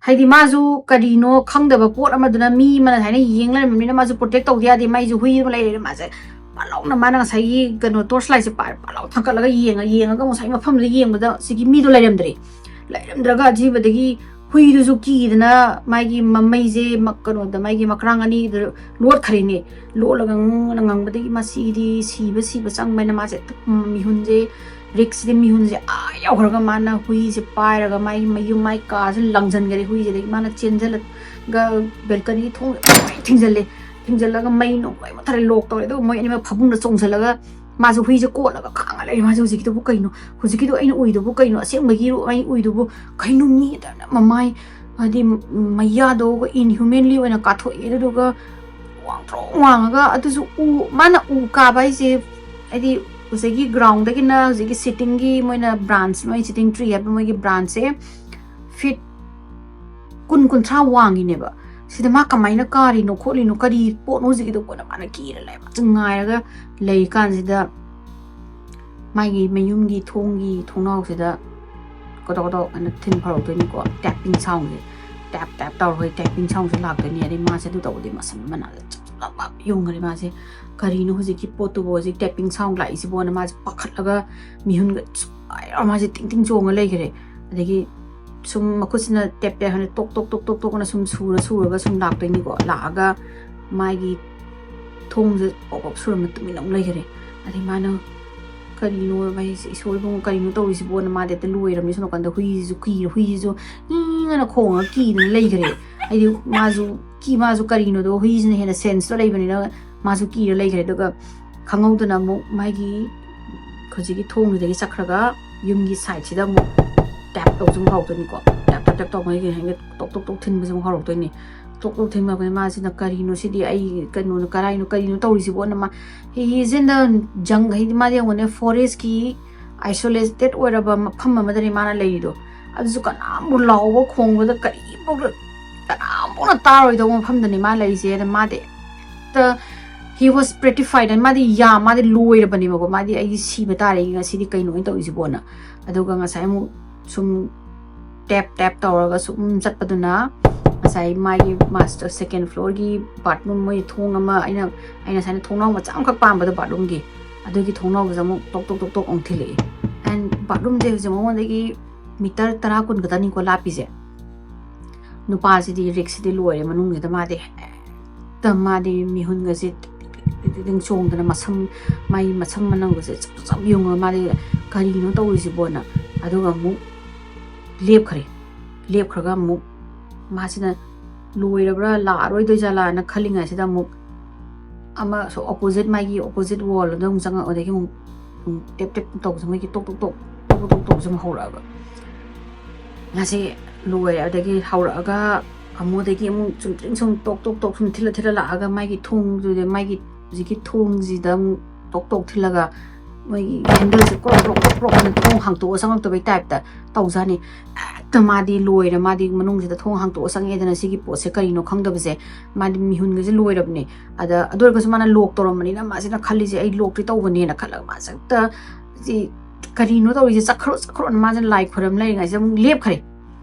ꯍꯥꯏꯗꯤ ꯃꯥꯁꯨ ꯀꯔꯤꯅꯣ ꯈꯪꯗꯕ ꯄꯣꯠ ꯑꯃꯗꯨꯅ ꯃꯤ ꯑꯃꯅ ꯍꯥꯏꯅ ꯌꯦꯡ ꯂꯩꯔꯝꯃꯤꯅ ꯃꯥꯁꯨ protect ꯇꯧꯗ ꯌꯥꯗꯦ꯫ ꯃꯥꯏꯁꯨ ꯍꯨꯏ ꯑꯃ ꯂꯩꯔꯦ꯫ ꯃꯥꯁꯦ ꯄꯥꯂꯥꯎꯅ ꯃꯥꯅ ꯉꯁꯥꯏꯒꯤ ꯀꯩꯅꯣ torch lightꯁꯦ ꯄꯥꯏꯔ ꯄꯥꯂꯥꯎ ꯊꯥꯡꯒꯠꯂꯒ ꯌꯦꯡꯉ, ꯌꯦꯡꯉꯒ ꯉꯁꯥꯏ ꯃꯐꯝꯗꯨꯗ ꯌꯦꯡꯕꯗ ꯁꯤꯒꯤ ꯃꯤꯗꯣ ꯂꯩꯔꯝꯗ꯭ꯔꯦ꯫ ꯂꯩꯔꯝꯗ꯭ꯔꯒ ꯑꯖꯤꯕꯗꯒꯤ ꯍꯨꯏꯗꯨꯁꯨ ꯀꯤꯗꯅ ꯃꯥꯒꯤ ꯃꯃꯩꯁꯦ ꯃ-, ꯀꯩꯅꯣꯗ, ꯃꯥꯒꯤ ꯃꯈ꯭ꯔꯥꯡ ꯑꯅꯤꯗꯨ ꯂꯣꯠꯈ꯭ꯔꯦꯅꯦ꯫ ꯂꯣꯠꯂꯒ ꯉꯪꯅ ꯉꯪꯕꯗꯒꯤ ꯃꯁꯤꯗꯤ ꯁꯤꯕ ꯁꯤꯕ ꯆꯪꯕ ꯍꯥꯏꯅ ꯃꯥꯁꯦ ꯃꯤꯍꯨꯟꯁꯦ, riskꯁꯤꯗꯤ ꯃꯤꯍꯨꯟꯁꯦ ꯑꯥ ꯌꯧꯈ꯭ꯔꯒ ꯃꯥꯅ ꯍꯨꯏꯁꯦ ꯄꯥꯏꯔꯒ ꯃꯥꯒꯤ ꯃꯌꯨꯝ ꯃꯥꯏ ꯀꯥꯁꯦ ꯂꯪꯁꯤꯟꯈꯔꯦ꯫ ꯍꯨꯏꯁꯤꯗꯒꯤ ꯃꯥꯅ ꯆꯦꯟꯁꯤꯜꯂꯒ balcony ꯊꯣꯡ ꯂꯣꯏ ꯊꯤꯡꯖꯤꯜꯂꯦ꯫ ꯊꯤꯡꯖꯤꯜꯂꯒ ꯃꯩ ꯅꯨꯡ ꯂꯣꯏ ꯃꯨꯠꯊꯠꯂꯦ, lock ꯇꯧꯔꯦ꯫ ꯑꯗꯨꯒ ꯃꯣꯏ ꯑꯅꯤꯃꯛ ꯐꯃꯨꯡꯗ ꯆꯣꯡꯁꯤꯜꯂꯒ ꯃꯥꯁꯨ ꯍꯨꯏꯁꯦ ꯀꯣꯠꯂꯒ ꯈꯥꯡꯉ ꯂꯩꯔꯦ꯫ ꯃꯥꯁꯦ ꯍꯧꯖꯤꯛꯀꯤꯗꯨꯕꯨ ꯀꯩꯅꯣ? ꯍꯧꯖꯤꯛꯀꯤꯗꯣ ꯑꯩꯅ ꯎꯏꯗꯨꯕꯨ ꯀꯩꯅꯣ? ꯑꯁꯦꯡꯕꯒꯤꯔꯣ ꯑꯩ ꯎꯏꯗꯨꯕꯨ? ꯀꯩꯅꯣ ꯃꯤ ꯑꯗꯨꯅ ꯃꯃꯥꯏ, ꯍꯥꯏꯗꯤ ꯃꯌꯥꯗꯣ inhumanly ꯑꯣꯏꯅ ꯀꯥꯊꯣꯛꯑꯦ꯫ ꯑꯗꯨꯗꯨꯒ ꯋꯥꯡꯊ꯭ꯔꯣꯛ ꯋꯥꯡꯉꯒ, ꯑꯗꯨꯁꯨ ꯎ, ꯃꯥꯅ ꯎ ꯀꯥꯕ ꯍꯥꯏꯁꯦ, ꯍꯥꯏꯗꯤ ꯉꯁꯥꯏꯒꯤ groundꯗꯒꯤꯅ ꯍꯧꯖꯤꯛꯀꯤ sittingꯒꯤ ꯃꯣꯏꯅ branch, ꯃꯣꯏ sitting tree ꯍꯥꯏꯕ ꯃꯣꯏꯒꯤ branchꯁꯦ feet ꯀꯨꯟ ꯀꯨꯟꯊ꯭ꯔꯥ ꯋꯥꯡꯉꯤꯅꯦꯕ꯫ ꯁꯤꯗ ꯃꯥ ꯀꯃꯥꯏꯅ ꯀꯥꯔꯤꯅꯣ ꯈꯣꯠꯂꯤꯅꯣ, ꯀꯔꯤ ꯄꯣꯠꯅꯣ ꯍꯧꯖꯤꯛꯀꯤꯗꯣ ꯀꯣꯟꯅ ꯃꯥꯅ ꯀꯤꯔ ꯂꯩ꯫ ꯃꯥꯁꯦ ꯉꯥꯏꯔꯒ ꯂꯩ ꯀꯥꯟꯁꯤꯗ ꯃꯥꯒꯤ ꯃꯌꯨꯝꯒꯤ ꯊꯣꯡꯒꯤ ꯊꯣꯡꯅꯥꯎꯁꯤꯗ ꯀꯣꯗꯣꯛ ꯀꯣꯗꯣꯛ ꯍꯥꯏꯅ ꯊꯤꯟ ꯐꯥꯎꯔꯛꯇꯣꯏꯅꯤꯀꯣ꯫ Tapping soundꯁꯦ, tap tap ꯇꯧꯔꯒ tapping soundꯁꯦ ꯂꯥꯛꯇꯣꯏꯅꯤ꯫ ꯑꯗꯩ ꯃꯥꯁꯦ ꯑꯗꯨ ꯇꯧꯕꯗꯤ ꯃꯁꯝ ꯃꯅꯥꯁꯦ ꯆꯞ ꯆꯞ ꯂꯞ ꯂꯞ ꯌꯨꯡꯈ꯭ꯔꯦ꯫ ꯃꯥꯁꯦ ꯀꯔꯤꯅꯣ ꯍꯧꯖꯤꯛꯀꯤ ꯄꯣꯠꯇꯨꯕꯨ, ꯍꯧꯖꯤꯛ tapping sound ꯂꯥꯛꯏꯁꯤꯕꯣꯅ ꯃꯥꯁꯦ ꯄꯥꯈꯠꯂꯒ ꯃꯤꯍꯨꯟꯒ ꯁꯨꯃꯥꯏꯅ ꯃꯥꯁꯦ ꯇꯤꯡ ꯇꯤꯡ ꯆꯣꯡꯉ ꯂꯩꯈ꯭ꯔꯦ꯫ ꯑꯗꯒꯤ ꯁꯨꯝ ꯃꯈꯨꯠꯁꯤꯅ tap tap ꯍꯥꯏꯅ ꯇꯣꯛ ꯇꯣꯛ ꯇꯣꯛ ꯇꯣꯛ ꯇꯣꯛꯅ ꯁꯨꯝ ꯁꯨꯔ ꯁꯨꯔꯒ ꯁꯨꯝ ꯂꯥꯛꯇꯣꯏꯅꯤꯀꯣ꯫ ꯂꯥꯛꯑꯒ ꯃꯥꯒꯤ ꯊꯣꯡꯁꯦ ꯄꯣꯞ ꯄꯣꯞ ꯁꯨꯔꯝꯃ ꯇꯨꯃꯤꯟꯅ ꯑꯃꯨꯛ ꯂꯩꯈ꯭ꯔꯦ꯫ ꯑꯗꯩ ꯃꯥꯅ ꯀꯔꯤꯅꯣ ꯃꯥꯏꯁꯦ, ꯏꯁꯣꯔ ꯏꯕꯨꯡꯉꯣ ꯀꯔꯤꯅꯣ ꯇꯧꯔꯤꯁꯤꯕꯣꯅ ꯃꯥꯗꯤ ꯍꯦꯛꯇ ꯂꯣꯏꯔꯝꯃꯦ꯫ ꯁꯣꯝ ꯅꯥꯀꯟꯗ ꯍꯨꯏꯁꯤꯁꯨ ꯀꯤꯔꯦ, ꯍꯨꯏꯁꯤꯁꯨ ꯏꯪꯉꯅ ꯈꯣꯡꯉꯒ ꯀꯤꯗꯅ ꯂꯩꯈ꯭ꯔꯦ꯫ ꯍꯥꯏꯗꯤ ꯃꯥꯁꯨ ꯀꯤ, ꯃꯥꯁꯨ ꯀꯔꯤꯅꯣꯗꯣ ꯍꯨꯏꯁꯤꯅ ꯍꯦꯟꯅ senseꯇꯣ ꯂꯩꯕꯅꯤꯅ ꯃꯥꯁꯨ ꯀꯤꯔ ꯂꯩꯈ꯭ꯔꯦ꯫ ꯑꯗꯨꯒ ꯈꯪꯍꯧꯗꯅ ꯑꯃꯨꯛ ꯃꯥꯒꯤ ꯍꯧꯖꯤꯛꯀꯤ ꯊꯣꯡꯗꯨꯗꯒꯤ ꯆꯠꯈ꯭ꯔꯒ ꯌꯨꯝꯒꯤ sideꯁꯤꯗ ꯑꯃꯨꯛ tap ꯇꯧꯕꯁꯨ ꯑꯃꯨꯛ ꯍꯧꯔꯛꯇꯣꯏꯅꯤꯀꯣ꯫ ꯇꯦꯞ ꯇꯦꯞ ꯇꯦꯞ ꯇꯧꯕꯒꯤ ꯍꯦꯟꯒꯠ ꯇꯣꯛ ꯇꯣꯛ ꯇꯣꯛ ꯊꯤꯟꯕꯁꯦ ꯑꯃꯨꯛ ꯍꯧꯔꯛꯇꯣꯏꯅꯤ꯫ ꯇꯣꯛ ꯇꯣꯛ ꯊꯤꯟꯕ ꯑꯩꯈꯣꯏ ꯃꯥꯁꯤꯅ "ꯀꯔꯤꯅꯣ ꯁꯤꯗꯤ? ꯑꯩ ꯀꯩꯅꯣꯅ ꯀꯔꯥꯏꯅꯣ, ꯀꯔꯤꯅꯣ ꯇꯧꯔꯤꯁꯤꯕꯣꯅ?" ꯃꯥ, he is in the jungle, ꯍꯥꯏꯗꯤ ꯃꯥꯗꯤ ꯌꯦꯡꯉꯨꯅꯦ, ꯐꯣꯔꯦꯁꯀꯤ ꯑꯥꯏꯁꯣꯂꯦꯇꯦꯠ ꯑꯣꯏꯔꯕ ꯃꯐꯝ ꯑꯃꯗꯅꯤ ꯃꯥꯅ ꯂꯩꯔꯤꯗꯣ꯫ ꯑꯗꯨꯁꯨ ꯀꯅꯥꯝꯕꯨ ꯂꯥꯎꯕ ꯈꯣꯡꯕꯗ ꯀꯔꯤꯐꯥꯎ, ꯀꯅꯥꯝꯕꯨꯅ ꯇꯥꯔꯣꯏꯗꯧꯕ ꯃꯐꯝꯗꯅꯤ ꯃꯥ ꯂꯩꯔꯤꯁꯦ꯫ ꯑꯗ ꯃꯥꯗꯤ ꯍꯦꯛꯇ, he was petrified, ꯃꯥꯗꯤ ꯌꯥ, ꯃꯥꯗꯤ ꯂꯣꯏꯔꯕꯅꯦꯕꯀꯣ꯫ ꯃꯥꯗꯤ "ꯑꯩꯗꯤ ꯁꯤꯕ ꯇꯥꯔꯦ ꯉꯁꯤꯗꯤ, ꯀꯩꯅꯣ ꯑꯩꯅ ꯇꯧꯔꯤꯁꯤꯕꯣꯅ"꯫ ꯑꯗꯨꯒ ꯉꯁꯥꯏ ꯑꯃꯨꯛ ꯁꯨꯝ ꯇꯦꯞ ꯇꯦꯞ ꯇꯧꯔꯒ ꯁꯨꯝ ꯆꯠꯄꯗꯨꯅ ꯉꯁꯥꯏ ꯃꯥꯒꯤ ꯃꯥꯁꯇꯔ ꯁꯦꯀꯦꯟ ꯐ꯭ꯂꯣꯔꯒꯤ ꯕꯥꯠꯔꯨꯝ, ꯃꯣꯏ ꯊꯣꯡ ꯑꯃ, ꯑꯩꯅ, ꯑꯩꯅ ꯉꯁꯥꯏꯅ ꯊꯣꯡꯅꯥꯎ ꯃꯆꯥ ꯑꯃꯈꯛ ꯄꯥꯝꯕꯗꯣ ꯕꯥꯠꯔꯨꯝꯒꯤ, ꯑꯗꯨꯒꯤ ꯊꯣꯡꯅꯥꯎꯗꯨꯗ ꯑꯃꯨꯛ ꯇꯣꯛ ꯇꯣꯛ ꯇꯣꯛ ꯇꯣꯛ ꯑꯃꯨꯛ ꯊꯤꯜꯂꯛꯑꯦ꯫ ꯑꯦꯟ ꯕꯥꯠꯔꯨꯝꯁꯦ ꯍꯧꯖꯤꯛ ꯃꯉꯣꯟꯗꯒꯤ ꯃꯤꯇꯔ ꯇꯔꯥ ꯀꯨꯟ ꯈꯛꯇꯅꯤꯀꯣ ꯂꯥꯞꯄꯤꯁꯦ꯫ ꯅꯨꯄꯥꯁꯤꯗꯤ ꯔꯤꯛꯁꯁꯤꯗꯤ ꯂꯣꯏꯔꯦ, ꯃꯅꯨꯡꯁꯤꯗ ꯃꯥꯗꯤ ꯍꯦꯛꯇ, ꯃꯥꯗꯤ ꯃꯤꯍꯨꯟꯒꯁꯦ ꯇꯤꯛ ꯇꯤꯛ ꯇꯤꯛ ꯇꯤꯛ ꯇꯤꯛ ꯆꯣꯡꯗꯅ, ꯃꯁꯝ, ꯃꯥꯒꯤ ꯃꯁꯝ ꯃꯅꯧꯒꯁꯦ ꯆꯞ ꯆꯞ ꯌꯨꯡꯉꯒ ꯃꯥꯗꯤ "ꯀꯔꯤꯅꯣ ꯇꯧꯔꯤꯁꯤꯕꯣꯅ"꯫ ꯑꯗꯨꯒ ꯑꯃꯨꯛ ꯂꯦꯞꯈ꯭ꯔꯦ꯫ ꯂꯦꯞꯈ꯭ꯔꯒ ꯑꯃꯨꯛ ꯃꯥꯁꯤꯅ ꯂꯣꯏꯔꯕ꯭ꯔꯥ, ꯂꯥꯛꯑꯔꯣꯏꯗꯣꯏ ꯖꯥꯠꯂꯥꯅ ꯈꯜꯂꯤꯉꯩꯁꯤꯗ ꯑꯃꯨꯛ ꯑꯃ ꯑꯁꯣꯝ ꯑꯣꯄꯣꯖꯤꯠ, ꯃꯥꯒꯤ ꯑꯣꯄꯣꯖꯤꯠ ꯋꯥꯜꯗ ꯑꯃꯨꯛ ꯆꯪꯉꯛ, ꯑꯗꯒꯤ ꯑꯃꯨꯛ, ꯑꯃꯨꯛ ꯇꯦꯞ ꯇꯦꯞ ꯇꯧꯕꯁꯦ, ꯃꯣꯏꯒꯤ ꯇꯣꯛ ꯇꯣꯛ ꯇꯣꯛ, ꯇꯣꯛ ꯇꯣꯛ ꯇꯣꯛ ꯇꯧꯕꯁꯦ ꯑꯃꯨꯛ ꯍꯧꯔꯛꯑꯕ꯫ ꯃꯥꯁꯦ ꯂꯣꯏꯔꯦ꯫ ꯑꯗꯒꯤ ꯍꯧꯔꯛꯑꯒ ꯑꯃꯨꯛ, ꯑꯗꯒꯤ ꯑꯃꯨꯛ ꯆꯨꯝꯗ꯭ꯔꯤꯡ ꯁꯨꯝ ꯇꯣꯛ ꯇꯣꯛ ꯇꯣꯛ ꯁꯨꯝ ꯊꯤꯜꯂ ꯊꯤꯜꯂ ꯂꯥꯛꯑꯒ ꯃꯥꯒꯤ ꯊꯣꯡꯗꯨꯗ, ꯃꯥꯒꯤ ꯍꯧꯖꯤꯛꯀꯤ ꯊꯣꯡꯁꯤꯗ ꯑꯃꯨꯛ ꯇꯣꯛ ꯇꯣꯛ ꯊꯤꯜꯂꯒ ꯃꯣꯏꯒꯤ ꯍꯦꯟꯗꯜꯁꯦ ꯀ꯭ꯔꯣꯛ ꯀ꯭ꯔꯣꯛ ꯀ꯭ꯔꯣꯛ ꯀ꯭ꯔꯣꯛ ꯍꯥꯏꯅ ꯊꯣꯡ ꯍꯥꯡꯇꯣꯛꯑ ꯆꯪꯉꯛꯇꯕꯩ ꯇꯥꯏꯞꯇ ꯇꯧꯖꯥꯅꯤ꯫ ꯍꯦꯛꯇ ꯃꯥꯗꯤ ꯂꯣꯏꯔꯦ꯫ ꯃꯥꯗꯤ ꯃꯅꯨꯡꯁꯤꯗ ꯊꯣꯡ ꯍꯥꯡꯇꯣꯛꯑ ꯆꯪꯉꯛꯑꯦꯗꯅ, ꯁꯤꯒꯤ ꯄꯣꯠꯁꯦ ꯀꯔꯤꯅꯣ ꯈꯪꯗꯕꯁꯦ꯫ ꯃꯥꯗꯤ ꯃꯤꯍꯨꯟꯒꯁꯦ ꯂꯣꯏꯔꯕꯅꯦ꯫ ꯑꯗ ꯑꯗꯨ ꯑꯣꯏꯔꯒꯁꯨ ꯃꯥꯅ ꯂꯣꯛ ꯇꯧꯔꯝꯕꯅꯤꯅ ꯃꯥꯁꯤꯅ ꯈꯜꯂꯤꯁꯦ, "ꯑꯩ ꯂꯣꯛꯇꯤ ꯇꯧꯕꯅꯦꯅ" ꯈꯜꯂꯒ ꯃꯥꯁꯦ ꯍꯦꯛꯇ ꯁꯤ ꯀꯔꯤꯅꯣ ꯇꯧꯔꯤꯁꯦ, "ꯆꯠꯈ꯭ꯔꯣ, ꯆꯠꯈ꯭ꯔꯣꯅ" ꯃꯥꯁꯦ ꯂꯥꯏ ꯈꯣꯏꯔꯝ ꯂꯩꯔꯤꯉꯩꯁꯤꯗ ꯑꯃꯨꯛ ꯂꯦꯞꯈ꯭ꯔꯦ꯫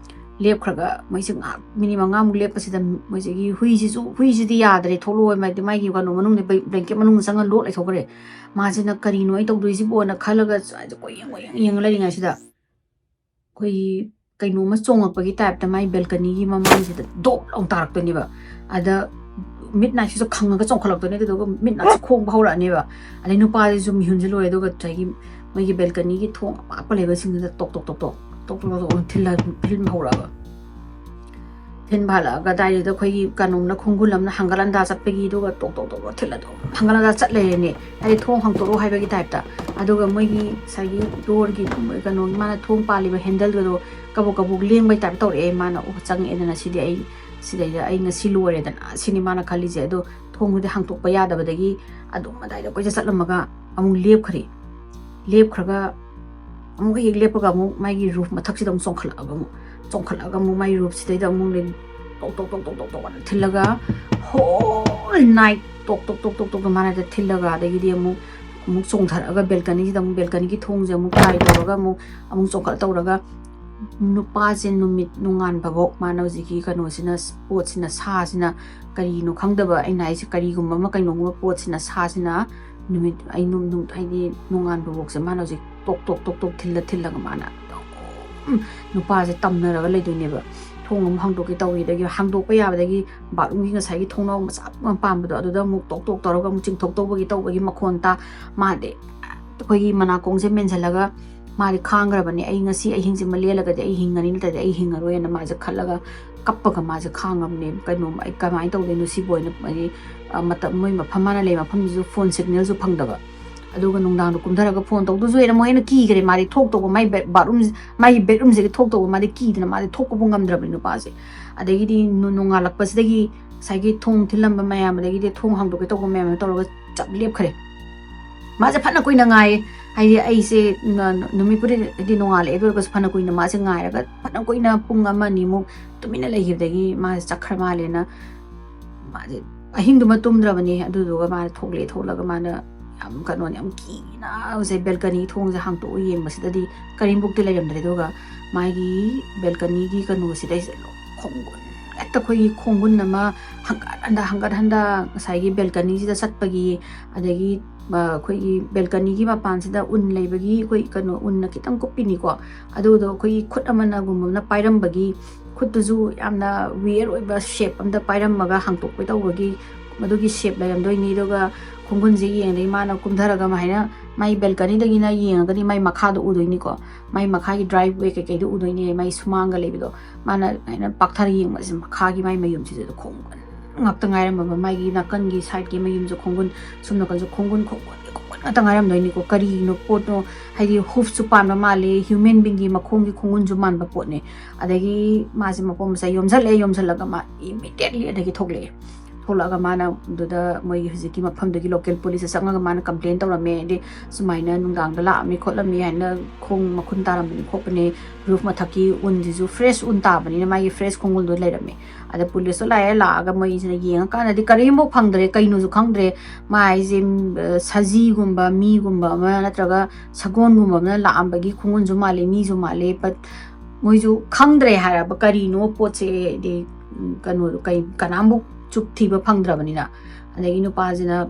ꯂꯦꯞꯈ꯭ꯔꯒ ꯃꯣꯏꯁꯦ ꯉꯥꯏꯍꯥꯛ ꯃꯤꯅꯤꯠ ꯃꯉꯥꯃꯨꯛ ꯂꯦꯞꯄꯁꯤꯗ ꯃꯣꯏꯁꯤꯒꯤ ꯍꯨꯏꯁꯤꯁꯨ, ꯍꯨꯏꯁꯤꯗꯤ ꯌꯥꯗ꯭ꯔꯦ, ꯊꯣꯛꯂꯛꯑꯣ ꯍꯥꯏꯗꯤ ꯃꯥꯒꯤ ꯀꯩꯅꯣ ꯃꯅꯨꯡꯗ, ꯕ꯭ꯂꯦꯡꯀꯦꯠ ꯃꯅꯨꯡꯗ ꯆꯪꯉ ꯂꯣꯠ ꯂꯩꯊꯣꯛꯈ꯭ꯔꯦ꯫ ꯃꯥꯁꯤꯅ "ꯀꯔꯤꯅꯣ ꯑꯩ ꯇꯧꯗꯣꯏꯁꯤꯕꯣꯅ" ꯈꯜꯂꯒ ꯁꯨꯃꯥꯏꯅ ꯀꯣꯏꯌꯦꯡ ꯀꯣꯏꯌꯦꯡ ꯌꯦꯡꯉ ꯂꯩꯔꯤꯉꯩꯁꯤꯗ ꯑꯩꯈꯣꯏꯒꯤ ꯀꯩꯅꯣꯝꯃ ꯆꯣꯡꯉꯛꯄꯒꯤ ꯇꯥꯏꯞꯇ ꯃꯥꯏ ꯕꯦꯜꯀꯅꯤꯒꯤ ꯃꯃꯥꯡꯁꯤꯗ ꯗꯣꯞ ꯂꯥꯎ ꯇꯥꯔꯛꯇꯣꯏꯅꯦꯕ꯫ ꯑꯗ ꯃꯤꯠ ꯅꯥꯏꯁꯤꯁꯨ ꯈꯪꯉꯒ ꯆꯣꯡꯈꯠꯂꯛꯇꯣꯏꯅꯦ꯫ ꯑꯗꯨꯗꯨꯒ ꯃꯤꯠ ꯅꯥꯁꯨ ꯈꯣꯡꯕ ꯍꯧꯔꯛꯑꯅꯦꯕ꯫ ꯑꯗꯩ ꯅꯨꯄꯥꯁꯤꯁꯨ ꯃꯤꯍꯨꯟꯁꯦ ꯂꯣꯏꯔꯦ꯫ ꯑꯗꯨꯒ ꯉꯁꯥꯏꯒꯤ ꯃꯣꯏꯒꯤ ꯕꯦꯜꯀꯅꯤꯒꯤ ꯊꯣꯡ ꯑꯄꯥꯛꯄ ꯂꯩꯕꯁꯤꯡꯗꯨꯗ ꯇꯣꯛ ꯇꯣꯛ ꯇꯣꯛ ꯇꯣꯛ ꯇꯣꯛ ꯇꯣꯛ ꯇꯣꯛ ꯊꯤꯜꯂ-, ꯊꯤꯜꯕ ꯍꯧꯔꯛꯑꯕ꯫ ꯊꯤꯟꯕ ꯍꯜꯂꯛꯑꯒ ꯑꯗꯥꯏꯗꯨꯗ ꯑꯩꯈꯣꯏꯒꯤ ꯀꯩꯅꯣꯝꯅ, ꯈꯣꯡꯒꯨꯜ ꯑꯃꯅ ꯍꯪꯒꯠ ꯍꯟꯗꯥ ꯆꯠꯄꯒꯤ, ꯑꯗꯨꯒ ꯇꯣꯛ ꯇꯣꯛ ꯇꯣꯛ ꯇꯣꯛ ꯊꯤꯜꯂ ꯑꯗꯨꯝ ꯍꯪꯒꯠ ꯍꯟꯗꯥ ꯆꯠ ꯂꯩꯔꯦꯅꯦ꯫ ꯍꯥꯏꯗꯤ ꯊꯣꯡ ꯍꯥꯡꯇꯣꯛꯑꯣ ꯍꯥꯏꯕꯒꯤ type ꯇ꯫ ꯑꯗꯨꯒ ꯃꯣꯏꯒꯤ ꯉꯁꯥꯏꯒꯤ door ꯒꯤ, ꯀꯩꯅꯣꯒꯤ, ꯃꯥꯅ ꯊꯣꯡ ꯄꯥꯜꯂꯤꯕ handle ꯒꯗꯣ ꯀꯕꯨꯛ ꯀꯕꯨꯛ ꯂꯦꯡꯕꯩ type ꯇꯧꯔꯛꯑꯦ꯫ ꯃꯥꯅ, "ꯑꯣ, ꯆꯪꯉꯛꯑꯦꯗꯅ ꯁꯤꯗꯤ ꯑꯩ, ꯁꯤꯗꯩꯗ ꯑꯩ ꯉꯁꯤ ꯂꯣꯏꯔꯦꯗꯅ" ꯁꯤꯅꯤ ꯃꯥꯅ ꯈꯜꯂꯤꯁꯦ꯫ ꯑꯗꯣ ꯊꯣꯡꯗꯨꯗꯤ ꯍꯥꯡꯇꯣꯛꯄ ꯌꯥꯗꯕꯗꯒꯤ ꯑꯗꯨꯝ ꯑꯗꯥꯏꯗ ꯀꯣꯏꯆꯠ ꯆꯠꯂꯝꯃꯒ ꯑꯃꯨꯛ ꯂꯦꯞꯈ꯭ꯔꯦ꯫ ꯂꯦꯞꯈ꯭ꯔꯒ ꯑꯃꯨꯛ ꯍꯦꯛ ꯂꯦꯞꯄꯒ ꯑꯃꯨꯛ ꯃꯥꯒꯤ roof ꯃꯊꯛꯁꯤꯗ ꯑꯃꯨꯛ ꯆꯣꯡꯈꯠꯂꯛꯑꯒ ꯑꯃꯨꯛ, ꯆꯣꯡꯈꯠꯂꯛꯑꯒ ꯑꯃꯨꯛ ꯃꯥꯒꯤ roof ꯁꯤꯗꯩꯗ ꯑꯃꯨꯛ ꯂꯦꯞ-, ꯇꯣꯛ ꯇꯣꯛ ꯇꯣꯛ ꯇꯣꯛ ꯇꯣꯛ ꯇꯣꯛ ꯑꯅ ꯊꯤꯜꯂꯒ whole night ꯇꯣꯛ ꯇꯣꯛ ꯇꯣꯛ ꯇꯣꯛ ꯇꯣꯛ ꯇꯣꯛ ꯃꯥꯅ ꯊꯤꯜꯂꯒ, ꯑꯗꯒꯤꯗꯤ ꯑꯃꯨꯛ, ꯑꯃꯨꯛ ꯆꯣꯡꯊꯔꯛꯑꯒ balcony ꯁꯤꯗ ꯑꯃꯨꯛ, balcony ꯒꯤ ꯊꯣꯡꯁꯦ ꯑꯃꯨꯛ try ꯇꯧꯔꯒ ꯑꯃꯨꯛ, ꯑꯃꯨꯛ ꯆꯣꯡꯈꯠ ꯇꯧꯔꯒ ꯅꯨꯄꯥꯁꯦ ꯅꯨꯃꯤꯠ ꯅꯣꯡꯉꯥꯟꯕꯐꯥꯎ ꯃꯥꯅ ꯍꯧꯖꯤꯛꯀꯤ ꯀꯩꯅꯣꯁꯤꯅ, ꯄꯣꯠꯁꯤꯅ, ꯁꯥꯁꯤꯅ, ꯀꯔꯤꯅꯣ ꯈꯪꯗꯕ, ꯑꯩꯅ ꯍꯥꯏꯁꯦ ꯀꯔꯤꯒꯨꯝꯕ ꯑꯃ ꯀꯩꯅꯣꯒꯨꯝꯕ ꯄꯣꯠꯁꯤꯅ, ꯁꯥꯁꯤꯅ ꯅꯨꯃꯤꯠ, ꯑꯩ ꯅꯨꯡ-, ꯅꯨꯡ-, ꯍꯥꯏꯗꯤ ꯅꯣꯡꯉꯥꯟꯕꯐꯥꯎꯁꯦ ꯃꯥꯅ ꯍꯧꯖꯤꯛ ꯇꯣꯛ ꯇꯣꯛ ꯇꯣꯛ ꯇꯣꯛ ꯊꯤꯜꯂ ꯊꯤꯜꯂꯒ ꯃꯥꯅ ꯑꯗꯨꯝ ꯅꯨꯄꯥꯁꯦ ꯇꯝꯅꯔꯒ ꯂꯩꯗꯣꯏꯅꯦꯕ꯫ ꯊꯣꯡ ꯑꯃꯨꯛ ꯍꯥꯡꯗꯣꯛꯀꯦ ꯇꯧꯋꯤ, ꯑꯗꯒꯤ ꯍꯥꯡꯗꯣꯛꯄ ꯌꯥꯕꯗꯒꯤ bathroom ꯒꯤ ꯉꯁꯥꯏꯒꯤ ꯊꯣꯡꯅꯥꯎ ꯃꯆꯥ ꯑꯃ ꯄꯥꯝꯕꯗꯣ, ꯑꯗꯨꯗ ꯑꯃꯨꯛ ꯇꯣꯛ ꯇꯣꯛ ꯇꯧꯔꯒ ꯑꯃꯨꯛ ꯆꯤꯡꯊꯣꯛ ꯇꯧꯕꯒꯤ, ꯇꯧꯕꯒꯤ ꯃꯈꯣꯟ ꯇꯥ꯫ ꯃꯥꯗꯤ ꯑꯩꯈꯣꯏꯒꯤ ꯃꯅꯥꯀꯣꯡꯁꯦ ꯃꯦꯟꯁꯤꯜꯂꯒ ꯃꯥꯗꯤ ꯈꯥꯡꯈ꯭ꯔꯕꯅꯦ꯫ "ꯑꯩ ꯉꯁꯤ ꯑꯍꯤꯡꯁꯤꯃ ꯂꯦꯜꯂꯒꯗꯤ ꯑꯩ ꯍꯤꯡꯉꯅꯤ, ꯅꯠꯇ꯭ꯔꯗꯤ ꯑꯩ ꯍꯤꯡꯉꯔꯣꯏꯅ" ꯃꯥꯁꯦ ꯈꯜꯂꯒ ꯀꯞꯄꯒ ꯃꯥꯁꯦ ꯈꯥꯡꯉꯕꯅꯦ꯫ ꯀꯩꯅꯣ, "ꯑꯩ ꯀꯃꯥꯏꯅ ꯇꯧꯗꯣꯏꯅꯣ ꯁꯤꯕꯨ?" ꯍꯥꯏꯅ, ꯍꯥꯏꯗꯤ, ꯑ, ꯃꯇꯝ, ꯃꯣꯏ ꯃꯐꯝ, ꯃꯥꯅ ꯂꯩ ꯃꯐꯝꯗꯨꯁꯨ phone signal ꯁꯨ ꯐꯪꯗꯕ꯫ ꯑꯗꯨꯒ ꯅꯨꯡꯗꯥꯡꯗꯣ ꯀꯨꯝꯊꯔꯒ phone ꯇꯧꯗꯣꯏꯁꯨ ꯍꯦꯟꯅ ꯑꯃꯨꯛ ꯍꯦꯟꯅ ꯀꯤꯈ꯭ꯔꯦ꯫ ꯃꯥꯗꯤ ꯊꯣꯛꯇꯧꯕ, ꯃꯥꯏ ꯕꯦ-, bathroom, ꯃꯥꯒꯤ bedroom ꯁꯤꯗꯒꯤ ꯊꯣꯛꯇꯧꯕ ꯃꯥꯗꯤ ꯀꯤꯗꯅ ꯃꯥꯗꯤ ꯊꯣꯛꯄꯕꯨ ꯉꯝꯗ꯭ꯔꯕꯅꯤ ꯅꯨꯄꯥꯁꯦ꯫ ꯑꯗꯒꯤꯗꯤ ꯅꯨ-, ꯅꯣꯡꯉꯥꯜꯂꯛꯄꯁꯤꯗꯒꯤ ꯉꯁꯥꯏꯒꯤ ꯊꯣꯡ ꯊꯤꯜꯂꯝꯕ ꯃꯌꯥꯝ, ꯑꯗꯒꯤꯗꯤ ꯊꯣꯡ ꯍꯥꯡꯗꯣꯛꯀꯦ ꯇꯧꯕ ꯃꯌꯥꯝꯗꯣ ꯇꯧꯔꯒ ꯆꯞ ꯂꯦꯞꯈ꯭ꯔꯦ꯫ ꯃꯥꯁꯦ ꯐꯅ ꯀꯨꯏꯅ ꯉꯥꯏ-, ꯍꯥꯏꯗꯤ ꯑꯩꯁꯦ ꯅ-, ꯅꯨꯃꯤꯠꯄꯨꯗꯤ ꯍꯥꯏꯗꯤ ꯅꯣꯡꯉꯥꯜꯂꯛꯑꯦ, ꯑꯗꯨ ꯑꯣꯏꯔꯒꯁꯨ ꯐꯅ ꯀꯨꯏꯅ ꯃꯥꯁꯦ ꯉꯥꯏꯔꯒ ꯐꯅ ꯀꯨꯏꯅ ꯄꯨꯡ ꯑꯃ ꯑꯅꯤꯃꯨꯛ ꯇꯨꯃꯤꯟꯅ ꯂꯩꯈꯤꯕꯗꯒꯤ ꯃꯥꯁꯦ ꯆꯠꯈ꯭ꯔ ꯃꯥꯜꯂꯦꯅ ꯃꯥꯁꯦ ꯑꯍꯤꯡꯗꯨꯃ ꯇꯨꯝꯗ꯭ꯔꯕꯅꯦ꯫ ꯑꯗꯨꯗꯨꯒ ꯃꯥꯅ ꯊꯣꯛꯂꯛꯑꯦ, ꯊꯣꯛꯂꯒ ꯃꯥꯅ ꯌꯥꯝ ꯀꯩꯅꯣꯅꯦ, ꯌꯥꯝ ꯀꯤꯅ ꯉꯁꯥꯏ balcony ꯊꯣꯡꯁꯦ ꯍꯥꯡꯇꯣꯛꯑ ꯌꯦꯡꯕꯁꯤꯗꯗꯤ ꯀꯔꯤꯝꯐꯥꯎꯇꯤ ꯂꯩꯔꯝꯗ꯭ꯔꯦ꯫ ꯑꯗꯨꯒ ꯃꯥꯒꯤ balcony ꯒꯤ ꯀꯩꯅꯣꯁꯤꯗꯩꯁꯤꯗ ꯂꯣ-, ꯈꯣꯡꯒꯨꯟ, ꯍꯦꯛꯇ ꯑꯩꯈꯣꯏꯒꯤ ꯈꯣꯡꯒꯨꯟ ꯑꯃ ꯍꯪꯒꯠ ꯍꯟꯗ, ꯍꯪꯒꯠ ꯍꯟꯗ ꯉꯁꯥꯏꯒꯤ balcony ꯁꯤꯗ ꯆꯠꯄꯒꯤ, ꯑꯗꯒꯤ, ꯑ, ꯑꯩꯈꯣꯏꯒꯤ balcony ꯒꯤ ꯃꯄꯥꯟꯁꯤꯗ ꯎꯟ ꯂꯩꯕꯒꯤ ꯑꯩꯈꯣꯏ ꯀꯩꯅꯣ, ꯎꯟꯅ ꯈꯤꯇꯪ ꯀꯨꯞꯄꯤꯅꯤꯀꯣ, ꯑꯗꯨꯗꯣ ꯑꯩꯈꯣꯏꯒꯤ ꯈꯨꯠ ꯑꯃꯅꯒꯨꯝꯕ ꯑꯃꯅ ꯄꯥꯏꯔꯝꯕꯒꯤ, ꯈꯨꯠꯇꯨꯁꯨ ꯌꯥꯝꯅ weird ꯑꯣꯏꯕ shape ꯑꯃꯗ ꯄꯥꯏꯔꯝꯃꯒ ꯍꯥꯡꯇꯣꯛꯄꯩ ꯇꯧꯕꯒꯤ ꯃꯗꯨꯒꯤ shape ꯂꯩꯔꯝꯗꯣꯏꯅꯤ꯫ ꯑꯗꯨꯒ ꯈꯣꯡꯒꯨꯟꯁꯦ ꯌꯦꯡꯉꯗꯤ ꯃꯥꯅ ꯀꯨꯝꯊꯔꯒ ꯃꯥꯏꯅ ꯃꯥꯏ ꯕꯦꯜꯀꯅꯤꯗꯒꯤꯅ ꯌꯦꯡꯉꯒꯗꯤ ꯃꯥꯏ ꯃꯈꯥꯗꯣ ꯎꯗꯣꯏꯅꯤꯀꯣ, ꯃꯥꯏ ꯃꯈꯥꯒꯤ ꯗ꯭ꯔꯥꯏꯕꯋꯦ ꯀꯩꯀꯩꯗꯣ ꯎꯗꯣꯏꯅꯦ, ꯃꯥꯏ ꯁꯨꯃꯥꯡꯒ ꯂꯩꯕꯗꯣ꯫ ꯃꯥꯅ ꯑꯩꯅ ꯄꯥꯛꯊꯔ ꯌꯦꯡꯕꯁꯦ ꯃꯈꯥꯒꯤ ꯃꯥꯏ ꯃꯌꯨꯝꯁꯤꯗ ꯈꯣꯡꯒꯨꯟ ꯉꯥꯛꯇ ꯉꯥꯏꯔꯝꯃꯕ, ꯃꯥꯒꯤ ꯅꯥꯀꯟꯒꯤ ꯁꯥꯏꯠꯀꯤ ꯃꯌꯨꯝꯁꯨ ꯈꯣꯡꯒꯨꯟ, ꯁꯣꯝ ꯅꯥꯀꯟꯁꯨ ꯈꯣꯡꯒꯨꯟ, ꯈꯣꯡꯒꯨꯟꯒꯤ ꯈꯣꯡꯒꯨꯟ ꯉꯥꯛꯇ ꯉꯥꯏꯔꯝꯗꯣꯏꯅꯤꯀꯣ꯫ ꯀꯔꯤꯅꯣ ꯄꯣꯠꯅꯣ, ꯍꯥꯏꯗꯤ ꯍꯨꯐꯁꯨ ꯄꯥꯟꯕ ꯃꯥꯜꯂꯦ, ꯍ꯭ꯌꯨꯃꯦꯟ ꯕꯤꯡꯒꯤ ꯃꯈꯣꯡꯒꯤ ꯈꯣꯡꯒꯨꯟꯁꯨ ꯃꯥꯟꯕ ꯄꯣꯠꯅꯦ꯫ ꯑꯗꯒꯤ ꯃꯥꯁꯦ ꯃꯄꯣ ꯃꯆꯩ ꯌꯣꯝꯁꯜꯂꯛꯑꯦ, ꯌꯣꯝꯁꯜꯂꯒ ꯃꯥ ꯏꯃꯤꯗꯤꯌꯦꯠꯂꯤ ꯑꯗꯒꯤ ꯊꯣꯛꯂꯛꯑꯦ꯫ ꯊꯣꯛꯂꯛꯑꯒ ꯃꯥꯅ ꯑꯗꯨꯗ ꯃꯣꯏꯒꯤ ꯍꯧꯖꯤꯛꯀꯤ ꯃꯐꯝꯗꯨꯒꯤ ꯂꯣꯀꯦꯜ ꯄꯨꯂꯤꯁꯇ ꯆꯪꯉꯒ ꯃꯥꯅ ꯀꯝꯄ꯭ꯂꯦꯟ ꯇꯧꯔꯝꯃꯦ꯫ ꯍꯥꯏꯗꯤ ꯁꯨꯃꯥꯏꯅ ꯅꯨꯡꯗꯥꯡꯗ ꯂꯥꯛꯑꯝꯃꯤ ꯈꯣꯠꯂꯝꯃꯤ ꯍꯥꯏꯅ, ꯈꯣꯡ ꯃꯈꯨꯟ ꯇꯥꯔꯝꯕꯅꯤ ꯈꯣꯠꯄꯅꯤ, ꯔꯨꯐ ꯃꯊꯛꯀꯤ ꯎꯟꯁꯤꯁꯨ ꯐ꯭ꯔꯦꯁ ꯎꯟ ꯇꯥꯕꯅꯤꯅ ꯃꯥꯒꯤ ꯐ꯭ꯔꯦꯁ ꯈꯣꯡꯒꯨꯜꯗꯣ ꯂꯩꯔꯝꯃꯦ꯫ ꯑꯗ ꯄꯨꯂꯤꯁꯇꯣ ꯂꯥꯛꯑꯦ, ꯂꯥꯛꯑꯒ ꯃꯣꯏꯁꯤꯅ ꯌꯦꯡꯉꯀꯥꯟꯗꯗꯤ ꯀꯔꯤꯝꯐꯥꯎ ꯐꯪꯗ꯭ꯔꯦ, ꯀꯩꯅꯣꯁꯨ ꯈꯪꯗ꯭ꯔꯦ꯫ ꯃꯥ ꯍꯥꯏꯁꯦ, ꯎꯝ, ꯁꯖꯤꯒꯨꯝꯕ, ꯃꯤꯒꯨꯝꯕ ꯑꯃ ꯅꯠꯇ꯭ꯔꯒ ꯁꯒꯣꯜꯒꯨꯝꯕ ꯑꯃꯅ ꯂꯥꯛꯑꯝꯕꯒꯤ ꯈꯣꯡꯒꯨꯜꯁꯨ ꯃꯥꯜꯂꯦ, ꯃꯤꯁꯨ ꯃꯥꯜꯂꯦ, but ꯃꯣꯏꯁꯨ ꯈꯪꯗ꯭ꯔꯦ ꯍꯥꯏꯔꯕ ꯀꯔꯤꯅꯣ ꯄꯣꯠꯁꯦ, ꯍꯥꯏꯗꯤ, ꯎꯝ, ꯀꯩꯅꯣ, ꯀꯩ, ꯀꯅꯥꯝꯕꯨ ꯆꯨꯞ ꯊꯤꯕ ꯐꯪꯗ꯭ꯔꯕꯅꯤꯅ꯫ ꯑꯗꯒꯤ ꯅꯨꯄꯥꯁꯤꯅ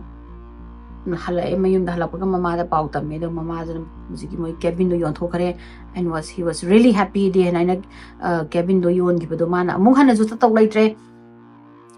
ꯍꯜꯂꯛꯑꯦ, ꯃꯌꯨꯝꯗ ꯍꯜꯂꯛꯄꯒ ꯃꯃꯥꯗ ꯄꯥꯎ ꯇꯝꯃꯦ꯫ ꯑꯗꯣ ꯃꯃꯥꯁꯤꯅ ꯍꯧꯖꯤꯛꯀꯤ ꯃꯣꯏ ꯀꯦꯕꯤꯟꯗꯣ ꯌꯣꯟꯊꯣꯛꯈ꯭ꯔꯦ, and was, he was really happy ꯗꯦ ꯍꯥꯏꯅ ꯑꯩꯅ, ꯑ, ꯀꯦꯕꯤꯟꯗꯣ ꯌꯣꯟꯈꯤꯕꯗꯣ ꯃꯥꯅ ꯑꯃꯨꯛ ꯍꯟꯅꯁꯨ ꯇꯧ ꯂꯩꯇ꯭ꯔꯦ꯫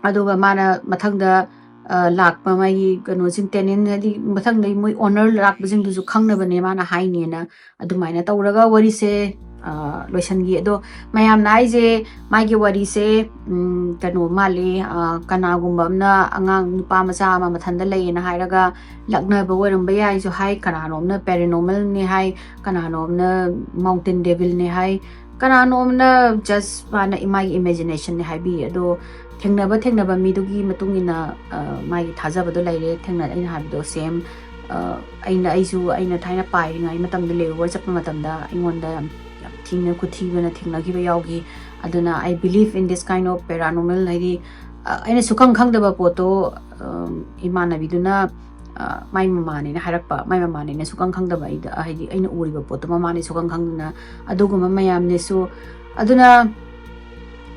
ꯑꯗꯨꯒ ꯃꯥꯅ ꯃꯊꯪꯗ, ꯑ, ꯂꯥꯛꯄ ꯃꯥꯒꯤ ꯀꯩꯅꯣꯁꯤꯡ, ꯇꯦꯅꯦꯟ, ꯍꯥꯏꯗꯤ ꯃꯊꯪꯗꯩ ꯃꯣꯏ ꯑꯣꯅꯔ ꯂꯥꯛꯄꯁꯤꯡꯗꯨꯁꯨ ꯈꯪꯅꯕꯅꯦ ꯃꯥꯅ ꯍꯥꯏꯅꯦꯅ꯫ ꯑꯗꯨꯃꯥꯏꯅ ꯇꯧꯔꯒ ꯋꯥꯔꯤꯁꯦ, ꯑ, ꯂꯣꯏꯁꯟꯈꯤ꯫ ꯑꯗꯣ ꯃꯌꯥꯝꯅ ꯍꯥꯏꯁꯦ, ꯃꯥꯒꯤ ꯋꯥꯔꯤꯁꯦ, ꯎꯝ, ꯀꯩꯅꯣ ꯃꯥꯜꯂꯤ, ꯑ, ꯀꯅꯥꯒꯨꯝꯕ ꯑꯃꯅ ꯑꯉꯥꯡ ꯅꯨꯄꯥ ꯃꯆꯥ ꯑꯃ ꯃꯊꯟꯇ ꯂꯩꯌꯦꯅ ꯍꯥꯏꯔꯒ ꯂꯛꯅꯕ ꯑꯣꯏꯔꯝꯕ ꯌꯥꯏꯁꯨ ꯍꯥꯏ, ꯀꯅꯥꯅꯣꯝꯅ ꯄꯦꯔꯥꯅꯣꯔꯃꯦꯜꯅꯦ ꯍꯥꯏ, ꯀꯅꯥꯅꯣꯝꯅ ꯃꯥꯎꯟꯇꯦꯟ ꯗꯦꯚꯤꯜꯅꯦ ꯍꯥꯏ, ꯀꯅꯥꯅꯣꯝꯅ just ꯃꯥꯅ ꯃꯥꯒꯤ ꯏꯃꯦꯖꯤꯅꯦꯁꯟꯅꯦ ꯍꯥꯏꯕꯤ꯫ ꯑꯗꯣ ꯊꯦꯡꯅꯕ ꯊꯦꯡꯅꯕ ꯃꯤꯗꯨꯒꯤ ꯃꯇꯨꯡ ꯏꯟꯅ, ꯑ, ꯃꯥꯒꯤ ꯊꯥꯖꯕꯗꯣ ꯂꯩꯔꯦ꯫ ꯊꯦꯡꯅ, ꯑꯩꯅ ꯍꯥꯏꯕꯗꯣ ꯁꯦꯝ, ꯑ, ꯑꯩꯅ, ꯑꯩꯁꯨ, ꯑꯩꯅ ꯊꯥꯏꯅ ꯄꯥꯏꯔꯤꯉꯩ ꯃꯇꯝꯗ, ꯂꯦ ꯑꯣꯚꯔ ꯆꯠꯄ ꯃꯇꯝꯗ ꯑꯩꯉꯣꯟꯗ ꯌꯥꯝ, ꯌꯥꯝ ꯊꯤꯅ ꯈꯨꯊꯤꯕꯅ ꯊꯦꯡꯅꯈꯤꯕ ꯌꯥꯎꯈꯤ꯫ ꯑꯗꯨꯅ I believe in this kind of paranormal, ꯍꯥꯏꯗꯤ, ꯑ, ꯑꯩꯅ ꯁꯨꯈꯪ ꯈꯪꯗꯕ ꯄꯣꯠꯇꯣ, ꯑ, ꯏꯃꯥꯟꯅꯕꯤꯗꯨꯅ, ꯑ, ꯃꯥꯏ ꯃꯃꯥꯅꯦꯅ ꯍꯥꯏꯔꯛꯄ, ꯃꯥꯏ ꯃꯃꯥꯅꯦꯅ ꯁꯨꯈꯪ ꯈꯪꯗꯕ ꯑꯩꯗ, ꯍꯥꯏꯗꯤ ꯑꯩꯅ ꯎꯔꯤꯕ ꯄꯣꯠꯇꯣ ꯃꯃꯥꯅꯦ ꯁꯨꯈꯪ ꯈꯪꯗꯅ ꯑꯗꯨꯒꯨꯝꯕ ꯃꯌꯥꯝꯅꯦꯁꯨ꯫ ꯑꯗꯨꯅ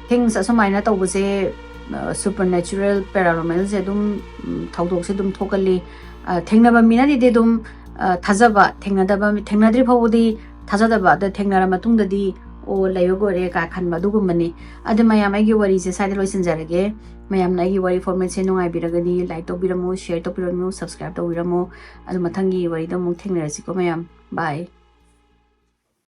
things ꯑꯁꯨꯃꯥꯏꯅ ꯇꯧꯕꯁꯦ, ꯑ, supernatural, paranormalꯁꯦ ꯑꯗꯨꯝ, ꯎꯝ, ꯊꯧꯗꯣꯛꯁꯦ ꯑꯗꯨꯝ ꯊꯣꯛꯀꯜꯂꯤ꯫ ꯑ, ꯊꯦꯡꯅꯕ ꯃꯤꯅꯗꯤ ꯑꯗꯨꯝ, ꯑ, ꯊꯥꯖꯕ, ꯊꯦꯡꯅꯗꯕ ꯃꯤ-, ꯊꯦꯡꯅꯗ꯭ꯔꯤ ꯐꯥꯎꯕꯗꯤ ꯊꯥꯖꯗꯕ, ꯑꯗ ꯊꯦꯡꯅꯔ ꯃꯇꯨꯡꯗꯗꯤ, "ꯑꯣ, ꯂꯩꯕ ꯑꯣꯏꯔꯦ" ꯀꯥꯏ ꯈꯟꯕ ꯑꯗꯨꯒꯨꯝꯕꯅꯤ꯫ ꯑꯗꯨ ꯃꯌꯥꯝ, ꯑꯩꯒꯤ ꯋꯥꯔꯤꯁꯦ ꯁ꯭ꯋꯥꯏꯗ ꯂꯣꯏꯁꯤꯟꯖꯔꯒꯦ꯫ ꯃꯌꯥꯝꯅ ꯑꯩꯒꯤ ꯋꯥꯔꯤ formatꯁꯦ ꯅꯨꯡꯉꯥꯏꯕꯤꯔꯒꯗꯤ like ꯇꯧꯕꯤꯔꯝꯃꯨ, share ꯇꯧꯕꯤꯔꯝꯃꯨ, subscribe ꯇꯧꯕꯤꯔꯝꯃꯨ꯫ ꯑꯗꯨ ꯃꯊꯪꯒꯤ ꯋꯥꯔꯤꯗ ꯑꯃꯨꯛ ꯊꯦꯡꯅꯔꯁꯤꯀꯣ ꯃꯌꯥꯝ꯫ Bye꯫